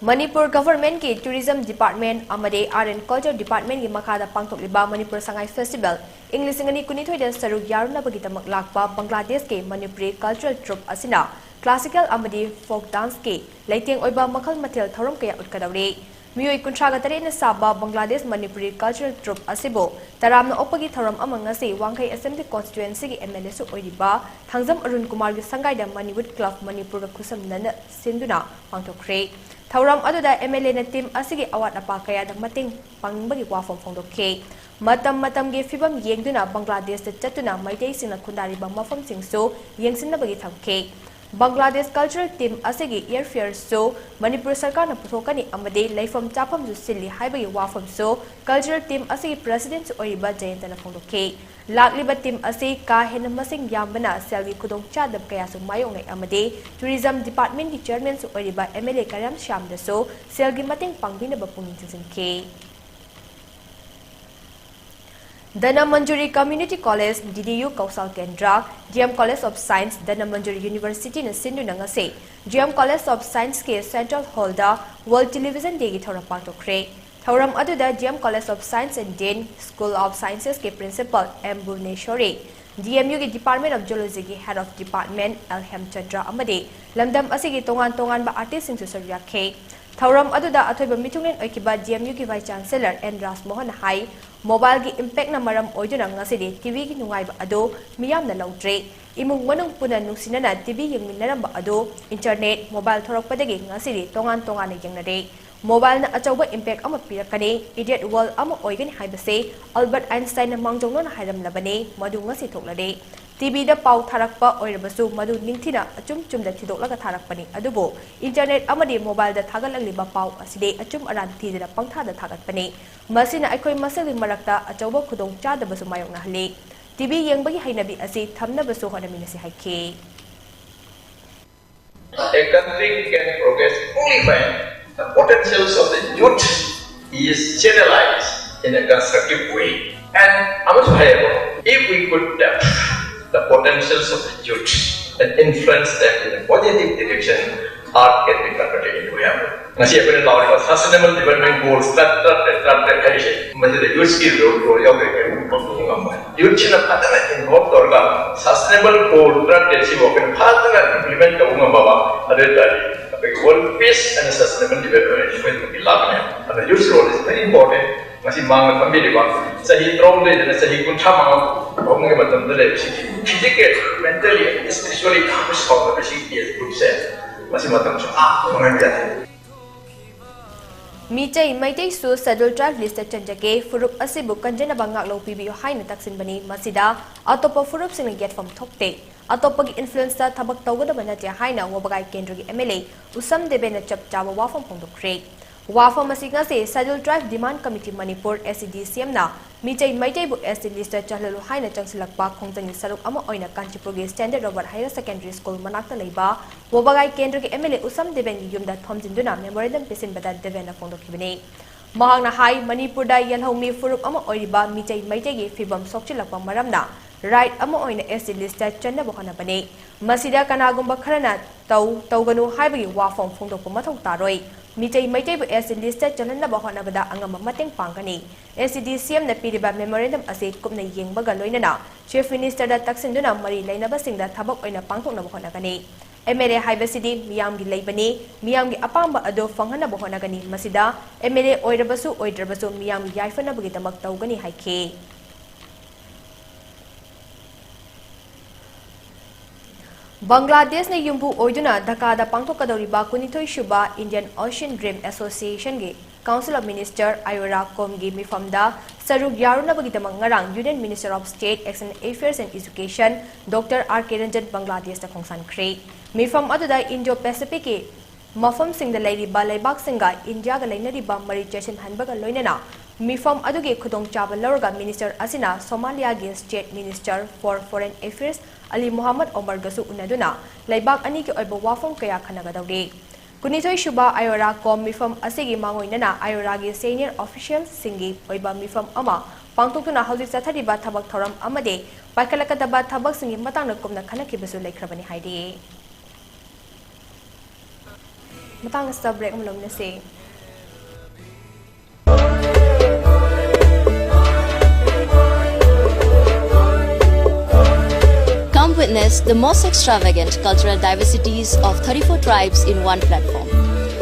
Manipur ꯒꯚꯔꯟꯃꯦꯟꯠꯀꯤ Tourism Department ꯑꯃꯗꯤ Art and Culture Department ꯀꯤ ꯃꯈꯥꯗ ꯄꯥꯡꯊꯣꯛꯂꯤꯕ Manipur Sangai Festival ꯏꯪ ꯂꯤꯁꯤꯡ ꯑꯅꯤ ꯀꯨꯟꯅꯤꯊꯣꯏꯗ ꯁꯔꯨꯛ ꯌꯥꯔꯨꯅꯕꯒꯤꯗꯃꯛ ꯂꯥꯛꯄ ꯕꯪꯒ꯭ꯂꯥꯗꯦꯁꯀꯤ Manipuri cultural troupe ꯑꯁꯤꯅ classical ꯑꯃꯗꯤ folk dance ꯀꯤ ꯂꯩꯇꯦꯡ ꯑꯣꯏꯕ ꯃꯈꯜ ꯃꯊꯦꯜ ꯊꯧꯔꯝ ꯀꯌꯥ ꯎꯠꯀꯗꯧꯔꯤ꯫ ꯃꯤꯑꯣꯏ ꯀꯨꯟꯊ꯭ꯔꯥꯒ ꯇꯔꯦꯠꯅ ꯁꯥꯕ ꯕꯪꯒ꯭ꯂꯥꯗꯦꯁ ꯃꯅꯤꯄꯨꯔꯤ cultural troupe ꯑꯁꯤꯕꯨ ꯇꯔꯥꯝꯅ ꯑꯣꯛꯄꯒꯤ ꯊꯧꯔꯝ ꯑꯃ ꯉꯁꯤ ꯋꯥꯡꯈꯩ Assembly Constituency ꯒꯤ M L A ꯁꯨ ꯑꯣꯏꯔꯤꯕ ꯊꯥꯡꯖꯝ ꯑꯔꯨꯟ ꯀꯨꯃꯥꯔꯒꯤ ꯁꯪꯒꯥꯏꯗ Manipur Club ꯃꯅꯤꯄꯨꯔꯒ ꯈꯨꯠꯁꯝꯅꯅ ꯁꯤꯟꯗꯨꯅ ꯄꯥꯡꯊꯣꯛꯈ꯭ꯔꯦ꯫ ꯊꯧꯔꯝ ꯑꯗꯨꯗ MLAꯅ team ꯑꯁꯤꯒꯤ ꯑꯋꯥꯠ ꯑꯄꯥ ꯀꯌꯥꯗ ꯃꯇꯦꯡ ꯄꯥꯡꯅꯤꯡꯕꯒꯤ ꯋꯥꯐꯝ ꯐꯣꯡꯗꯣꯛꯈꯤ꯫ ꯃꯇꯝ ꯃꯇꯝꯒꯤ ꯐꯤꯕꯝ ꯌꯦꯡꯗꯨꯅ ꯕꯪꯒ꯭ꯂꯥꯗꯦꯁꯇ ꯆꯠꯇꯨꯅ ꯃꯩꯇꯩꯁꯤꯡꯅ ꯈꯨꯟꯗꯥꯔꯤꯕ ꯃꯐꯝꯁꯤꯡꯁꯨ ꯌꯦꯡꯁꯤꯟꯅꯕꯒꯤ ꯊꯝꯈꯤ꯫ ꯕꯪꯒ꯭ꯂꯥꯗꯦꯁ cultural team ꯑꯁꯤꯒꯤ airfareꯁꯨ ꯃꯅꯤꯄꯨꯔ ꯁꯔꯀꯥꯔꯅ ꯄꯨꯊꯣꯛꯀꯅꯤ ꯑꯃꯗꯤ ꯂꯩꯐꯝ ꯆꯥꯐꯝꯁꯨ ꯁꯤꯜꯂꯤ ꯍꯥꯏꯕꯒꯤ ꯋꯥꯐꯝꯁꯨ cultural team ꯑꯁꯤꯒꯤ presidentꯁꯨ ꯑꯣꯏꯔꯤꯕ ꯖꯌꯟꯇꯅ ꯐꯣꯡꯗꯣꯛꯈꯤ꯫ ꯂꯥꯛꯂꯤꯕ team ꯑꯁꯤ ꯀꯥ ꯍꯦꯟꯅ ꯃꯁꯤꯡ ꯌꯥꯝꯕꯅ ꯁꯦꯜꯒꯤ ꯈꯨꯗꯣꯡꯆꯥꯗꯕ ꯀꯌꯥꯁꯨ ꯃꯥꯌꯣꯛꯅꯩ ꯑꯃꯗꯤ tourism departmentꯀꯤ chairmanꯁꯨ ꯑꯣꯏꯔꯤꯕ MLA ꯀꯔꯝ ꯁ꯭ꯌꯥꯝꯗꯁꯨ ꯁꯦꯜꯒꯤ ꯃꯇꯦꯡ ꯄꯥꯡꯕꯤꯅꯕ ꯄꯨꯛꯅꯤꯡ ꯆꯤꯡꯁꯤꯟꯈꯤ꯫ ꯙꯅꯃꯟꯖꯨꯔꯤ Community College, DDU ꯀꯧꯁꯥꯜ ꯀꯦꯟꯗ꯭ꯔ, DM College of Science, Dhanamanjuri Universityꯅ ꯁꯤꯟꯗꯨꯅ ꯉꯁꯤ DM College of Scienceꯀꯤ Central Hallꯗ World Television Dayꯒꯤ ꯊꯧꯔꯝ ꯄꯥꯡꯊꯣꯛꯈ꯭ꯔꯦ꯫ ꯊꯧꯔꯝ ꯑꯗꯨꯗ DM College of Science and Dean, School of Sciencesꯀꯤ Principal M ꯚꯨꯕꯅꯦꯁ꯭ꯋꯔꯤ, DMUꯒꯤ Department of Zoologyꯒꯤ Head of Department L ꯍꯦꯝꯆꯟꯗ꯭ꯔ ꯑꯃꯗꯤ ꯂꯝꯗꯝ ꯑꯁꯤꯒꯤ ꯇꯣꯉꯥꯟ ꯇꯣꯉꯥꯟꯕ artistꯁꯤꯡꯁꯨ ꯁꯔꯨꯛ ꯌꯥꯈꯤ꯫ ꯊꯧꯔꯝ ꯑꯗꯨꯗ ꯑꯊꯣꯏꯕ ꯃꯤꯊꯨꯡꯂꯦꯟ ꯑꯣꯏꯈꯤꯕ DMUꯒꯤ Vice Chancellor N ꯔꯥꯖꯃꯣꯍꯟꯅ ꯍꯥꯏ, mobileꯒꯤ impactꯅ ꯃꯔꯝ ꯑꯣꯏꯗꯨꯅ ꯉꯁꯤꯗꯤ TVꯒꯤ ꯅꯨꯡꯉꯥꯏꯕ ꯑꯗꯨ ꯃꯤꯌꯥꯝꯅ ꯂꯧꯗ꯭ꯔꯦ꯫ ꯏꯃꯨꯡ ꯃꯅꯨꯡ ꯄꯨꯟꯅ ꯅꯨꯡꯁꯤꯅꯅ TV ꯌꯦꯡꯃꯤꯟꯅꯔꯝꯕ ꯑꯗꯨ internet, mobile ꯊꯣꯔꯛꯄꯗꯒꯤ ꯉꯁꯤꯗꯤ ꯇꯣꯉꯥꯟ ꯇꯣꯉꯥꯟꯅ ꯌꯦꯡꯅꯔꯦ꯫ Mobileꯅ ꯑꯆꯧꯕ impact ꯑꯃ ꯄꯤꯔꯛꯀꯅꯤ, idiot world ꯑꯃ ꯑꯣꯏꯒꯅꯤ ꯍꯥꯏꯕꯁꯦ Albert Einsteinꯅ ꯃꯥꯡꯖꯧꯅꯅ ꯍꯥꯏꯔꯝꯂꯕꯅꯤ, ꯃꯗꯨ ꯉꯁꯤ ꯊꯣꯛꯂꯔꯦ꯫ TVꯗ ꯄꯥꯎ ꯊꯥꯔꯛꯄ ꯑꯣꯏꯔꯕꯁꯨ ꯃꯗꯨ ꯅꯤꯡꯊꯤꯅ ꯑꯆꯨꯝ ꯆꯨꯝꯗ ꯊꯤꯗꯣꯛꯂꯒ ꯊꯥꯔꯛꯄꯅꯤ, ꯑꯗꯨꯕꯨ internet ꯑꯃꯗꯤ mobileꯗ ꯊꯥꯒꯠꯂꯛꯂꯤꯕ ꯄꯥꯎ ꯑꯁꯤꯗꯤ ꯑꯆꯨꯝ ꯑꯔꯥꯟ ꯊꯤꯗꯅ ꯄꯪꯊꯥꯗ ꯊꯥꯒꯠꯄꯅꯤ꯫ ꯃꯁꯤꯅ ꯑꯩꯈꯣꯏ ꯃꯁꯦꯜꯒꯤ ꯃꯔꯛꯇ ꯑꯆꯧꯕ ꯈꯨꯗꯣꯡꯆꯥꯗꯕꯁꯨ ꯃꯥꯌꯣꯛꯅꯍꯜꯂꯤ꯫ TV ꯌꯦꯡꯕꯒꯤ ꯍꯩꯅꯕꯤ ꯑꯁꯤ ꯊꯝꯅꯕꯁꯨ ꯍꯣꯠꯅꯃꯤꯟꯅꯁꯤ ꯍꯥꯏꯈꯤ꯫ A country can progress only when the potentials of the youth is channelized in a constructive way. And ꯑꯃꯁꯨ ꯍꯥꯏꯌꯦꯕ, if we could tap the potentials of the youth and influence them in a positive direction, art can be converted into reality. ꯉꯁꯤ ꯑꯩꯈꯣꯏꯅ ꯂꯥꯎꯔꯤꯕ sustainable development goals ꯇꯔꯥ ꯇꯔꯥ ꯇꯔꯥ ꯇꯔꯥ ꯍꯥꯏꯔꯤꯁꯦ, ꯃꯁꯤꯗ youthꯀꯤ role ꯌꯥꯎꯗ꯭ꯔꯒꯗꯤ ꯄꯥꯡꯊꯣꯛꯄ ꯉꯝꯃꯣꯏ꯫ Youthꯁꯤꯅ ꯐꯖꯅ involve ꯇꯧꯔꯒ sustainable goal ꯇꯔꯥ ꯇꯔꯦꯠꯁꯤꯕꯨ ꯑꯩꯈꯣꯏꯅ ꯐꯖꯅ implement ꯇꯧꯕ ꯉꯝꯃꯕ, ꯑꯗꯨ ꯑꯣꯏ ꯇꯥꯔꯗꯤ ꯑꯩꯈꯣꯏꯒꯤ world peace and sustainable development ꯑꯩꯈꯣꯏ ꯂꯥꯛꯀꯅꯤ꯫ ꯑꯗꯨꯅ youth role is very important. ꯉꯁꯤ ꯃꯥꯡꯗ ꯐꯝꯕꯤꯔꯤꯕ ꯆꯍꯤ ꯇꯔꯥꯍꯨꯝꯗꯣꯏꯗꯩꯅ ꯆꯍꯤ ꯀꯨꯟꯊ꯭ꯔꯥ ꯃꯉꯥ ꯐꯥꯎꯕꯒꯤ ꯃꯇꯝꯗ ꯂꯩꯕꯁꯤꯡꯁꯤ physically, mentally, spiritually ꯌꯥꯝꯅ ꯁꯥꯎꯅꯕꯁꯤ age groupꯁꯦ ꯃꯁꯤ ꯃꯇꯝꯁꯨ ꯑꯥ ꯃꯥꯡꯍꯟꯕ ꯌꯥꯗꯦ꯫ ꯃꯤꯇꯩ ꯃꯩꯇꯩꯁꯨ Scheduled Tribe list ꯆꯟꯖꯒꯦ, ꯐꯨꯔꯨꯞ ꯑꯁꯤꯕꯨ ꯀꯟꯖꯅꯕ ꯉꯥꯛꯂꯧ ꯄꯤꯕꯤꯌꯨ ꯍꯥꯏꯅ ꯇꯛꯁꯤꯟꯕꯅꯤ꯫ ꯃꯁꯤꯗ ꯑꯇꯣꯞꯄ ꯐꯨꯔꯨꯞꯁꯤꯡꯅ ꯌꯦꯠꯐꯝ ꯊꯣꯛꯇꯦ꯫ ꯑꯇꯣꯞꯄꯒꯤ influence ꯇ ꯊꯕꯛ ꯇꯧꯒꯗꯕ ꯅꯠꯇꯦ ꯍꯥꯏꯅ ꯋꯥꯕꯒꯥꯏ ꯀꯦꯟꯗ꯭ꯔꯒꯤ MLA ꯎꯁꯝ ꯗꯦꯕꯦꯟꯅ ꯆꯞ ꯆꯥꯕ ꯋꯥꯐꯝ ꯐꯣꯡꯗꯣꯛꯈ꯭ꯔꯦ꯫ ꯋꯥꯐꯝ ꯑꯁꯤ ꯉꯁꯤ Scheduled Tribe Demand Committee Manipur, SCDCM ꯅ ꯃꯤꯇꯩ ꯃꯩꯇꯩꯕꯨ ST list ꯆꯜꯍꯜꯂꯨ ꯍꯥꯏꯅ ꯆꯪꯁꯤꯜꯂꯛꯄ ꯈꯣꯡꯖꯪꯒꯤ ꯁꯔꯨꯛ ꯑꯃ ꯑꯣꯏꯅ ꯀꯥꯟꯆꯤꯄꯨꯔꯒꯤ Standard Robert Higher Secondary School ꯃꯅꯥꯛꯇ ꯂꯩꯕ ꯋꯥꯕꯒꯥꯏ ꯀꯦꯟꯗ꯭ꯔꯒꯤ MLA ꯎꯁꯝ ꯗꯦꯕꯦꯟꯒꯤ ꯌꯨꯝꯗ ꯊꯣꯝꯖꯤꯟꯗꯨꯅ memorandum ꯄꯤꯁꯤꯟꯕꯗ ꯗꯦꯕꯦꯟꯅ ꯐꯣꯡꯗꯣꯛꯈꯤꯕꯅꯤ꯫ ꯃꯍꯥꯛꯅ ꯍꯥꯏ, ꯃꯅꯤꯄꯨꯔꯗ ꯌꯦꯜꯍꯧꯃꯤ ꯐꯨꯔꯨꯞ ꯑꯃ ꯑꯣꯏꯔꯤꯕ ꯃꯤꯇꯩ ꯃꯩꯇꯩꯒꯤ ꯐꯤꯕꯝ ꯁꯣꯛꯆꯤꯜꯂꯛꯄ ꯃꯔꯝꯅ right ꯑꯃ ꯑꯣꯏꯅ ST list ꯆꯟꯅꯕ ꯍꯣꯠꯅꯕꯅꯤ꯫ ꯃꯁꯤꯗ ꯀꯅꯥꯒꯨꯝꯕ ꯈꯔꯅ ꯇꯧ, ꯇꯧꯒꯅꯨ ꯍꯥꯏꯕꯒꯤ ꯋꯥꯐꯝ ꯐꯣꯡꯗꯣꯛꯄ ꯃꯊꯧ ꯇꯥꯔꯣꯏ꯫ ꯃꯤꯇꯩ ꯃꯩꯇꯩꯕꯨ ST list ꯆꯜꯍꯟꯅꯕ ꯍꯣꯠꯅꯕꯗ ꯑꯉꯝꯕ ꯃꯇꯦꯡ ꯄꯥꯡꯒꯅꯤ꯫ SCDCM ꯅ ꯄꯤꯔꯤꯕ memorandum ꯑꯁꯤ ꯀꯨꯞꯅ ꯌꯦꯡꯕꯒ ꯂꯣꯏꯅꯅ Chief Minister ꯗ ꯇꯛꯁꯤꯟꯗꯨꯅ ꯃꯔꯤ ꯂꯩꯅꯕꯁꯤꯡꯗ ꯊꯕꯛ ꯑꯣꯏꯅ ꯄꯥꯡꯊꯣꯛꯅꯕ ꯍꯣꯠꯅꯒꯅꯤ꯫ MLA ꯍꯥꯏꯕꯁꯤꯗꯤ ꯃꯤꯌꯥꯝꯒꯤ ꯂꯩꯕꯅꯤ, ꯃꯤꯌꯥꯝꯒꯤ ꯑꯄꯥꯝꯕ ꯑꯗꯨ ꯐꯪꯍꯟꯅꯕ ꯍꯣꯠꯅꯒꯅꯤ꯫ ꯃꯁꯤꯗ MLA ꯑꯣꯏꯔꯕꯁꯨ ꯑꯣꯏꯗ꯭ꯔꯕꯁꯨ ꯃꯤꯌꯥꯝꯒꯤ ꯌꯥꯏꯐꯅꯕꯒꯤꯗꯃꯛ ꯇꯧꯒꯅꯤ ꯍꯥꯏꯈꯤ꯫ ꯕꯪꯒ꯭ꯂꯥꯗꯦꯁꯅ ꯌꯨꯝꯕꯨ ꯑꯣꯏꯗꯨꯅ ꯙꯀꯥꯗ ꯄꯥꯡꯊꯣꯛꯀꯗꯧꯔꯤꯕ ꯀꯨꯟꯅꯤꯊꯣꯏ ꯁꯨꯕ Indian Ocean Rim Association ꯒꯤ Council of Minister, IORA, ꯀꯣꯝꯒꯤ ꯃꯤꯐꯝꯗ ꯁꯔꯨꯛ ꯌꯥꯔꯨꯅꯕꯒꯤꯗꯃꯛ ꯉꯔꯥꯡ Union Minister of State, External Affairs and Education, Doctor R K Ranjan ꯕꯪꯒ꯭ꯂꯥꯗꯦꯁꯇ ꯈꯣꯡꯁꯥꯟꯈ꯭ꯔꯦ꯫ ꯃꯤꯐꯝ ꯑꯗꯨꯗ Indo-Pacific ꯀꯤ ꯃꯐꯝꯁꯤꯡꯗ ꯂꯩꯔꯤꯕ ꯂꯩꯕꯥꯛꯁꯤꯡꯒ ꯏꯟꯗꯤꯌꯥꯒ ꯂꯩꯅꯔꯤꯕ ꯃꯔꯤ ꯆꯦꯠꯁꯤꯟꯍꯟꯕꯒ ꯂꯣꯏꯅꯅ ꯃꯤꯐꯝ ꯑꯗꯨꯒꯤ ꯈꯨꯗꯣꯡꯆꯥꯕ ꯂꯧꯔꯒ Minister ꯑꯁꯤꯅ ꯁꯣꯃꯥꯂꯤꯌꯥꯒꯤ State Minister for Foreign Affairs ꯑꯂꯤ ꯃꯣꯍꯥꯃꯗ ꯑꯣꯃꯔꯒꯁꯨ ꯎꯅꯗꯨꯅ ꯂꯩꯕꯥꯛ ꯑꯅꯤꯒꯤ ꯑꯣꯏꯕ ꯋꯥꯐꯝ ꯀꯌꯥ ꯈꯟꯅꯒꯗꯧꯔꯤ꯫ ꯀꯨꯟꯅꯤꯊꯣꯏ ꯁꯨꯕ IORA ꯀꯣꯝ ꯃꯤꯐꯝ ꯑꯁꯤꯒꯤ ꯃꯥꯡꯑꯣꯏꯅꯅ IORA ꯒꯤ senior official ꯁꯤꯡꯒꯤ ꯑꯣꯏꯕ ꯃꯤꯐꯝ ꯑꯃ ꯄꯥꯡꯊꯣꯛꯇꯨꯅ ꯍꯧꯖꯤꯛ ꯆꯠꯊꯔꯤꯕ ꯊꯕꯛ ꯊꯧꯔꯝ ꯑꯃꯗꯤ ꯄꯥꯏꯈꯠꯂꯛꯀꯗꯕ ꯊꯕꯛꯁꯤꯡꯒꯤ ꯃꯇꯥꯡꯗ ꯀꯨꯞꯅ ꯈꯟꯅꯈꯤꯕꯁꯨ ꯂꯩꯈ꯭ꯔꯕꯅꯤ ꯍꯥꯏꯔꯤ꯫ ꯃꯇꯥꯡ ꯑꯁꯤꯗ break ꯑꯃ ꯂꯧꯃꯤꯟꯅꯁꯤ꯫ Come witness the most extravagant cultural diversities of thirty-four tribes in one platform.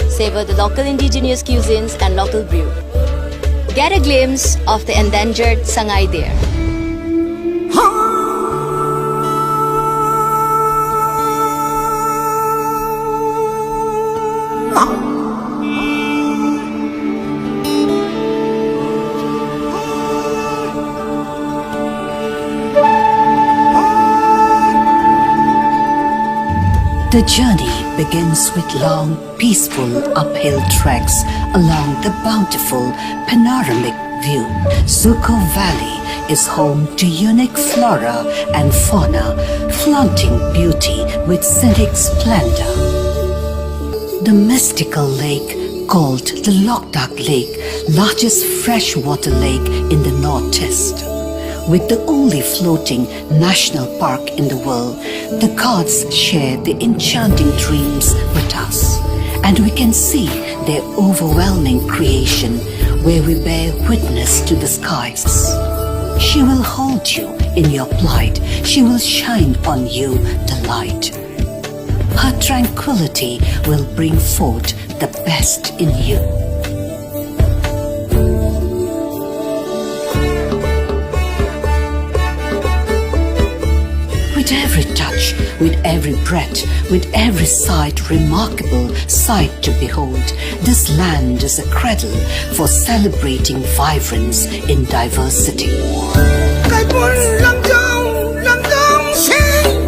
Savor the local indigenous cuisines and local brew. Get a glimpse of the endangered Sangai Deer. The journey begins with long, peaceful uphill treks along the bountiful panoramic view. Zuko Valley is home to unique flora and fauna, flaunting beauty with scenic splendor. The mystical lake called the Loktak Lake, largest freshwater lake in the Northeast, with the only floating national park in the world, the gods share the enchanting dreams with us, and we can see their overwhelming creation where we bear witness to the skies. She will hold you in your plight, she will shine on you the light. Her tranquility will bring forth the best in you. With every touch, with every breath, with every sight, remarkable sight to behold, this land is a cradle for celebrating vibrance in diversity. Kaibun lamjong, lamjong sing,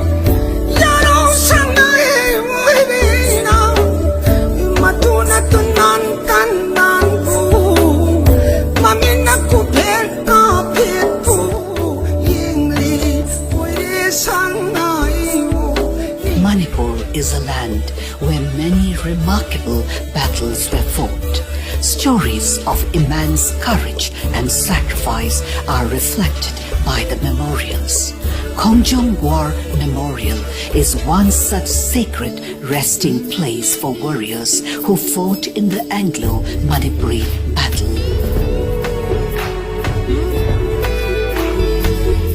yaro sangai wibina, matuna tunan tandan bu, mamina kupel kapit bu, yingli wiri sangai bu. Manipur is a land where many remarkable battles were fought. Stories of immense courage and sacrifice are reflected by the memorials. Khongjong War Memorial is one such sacred resting place for warriors who fought in the Anglo-Manipuri battle.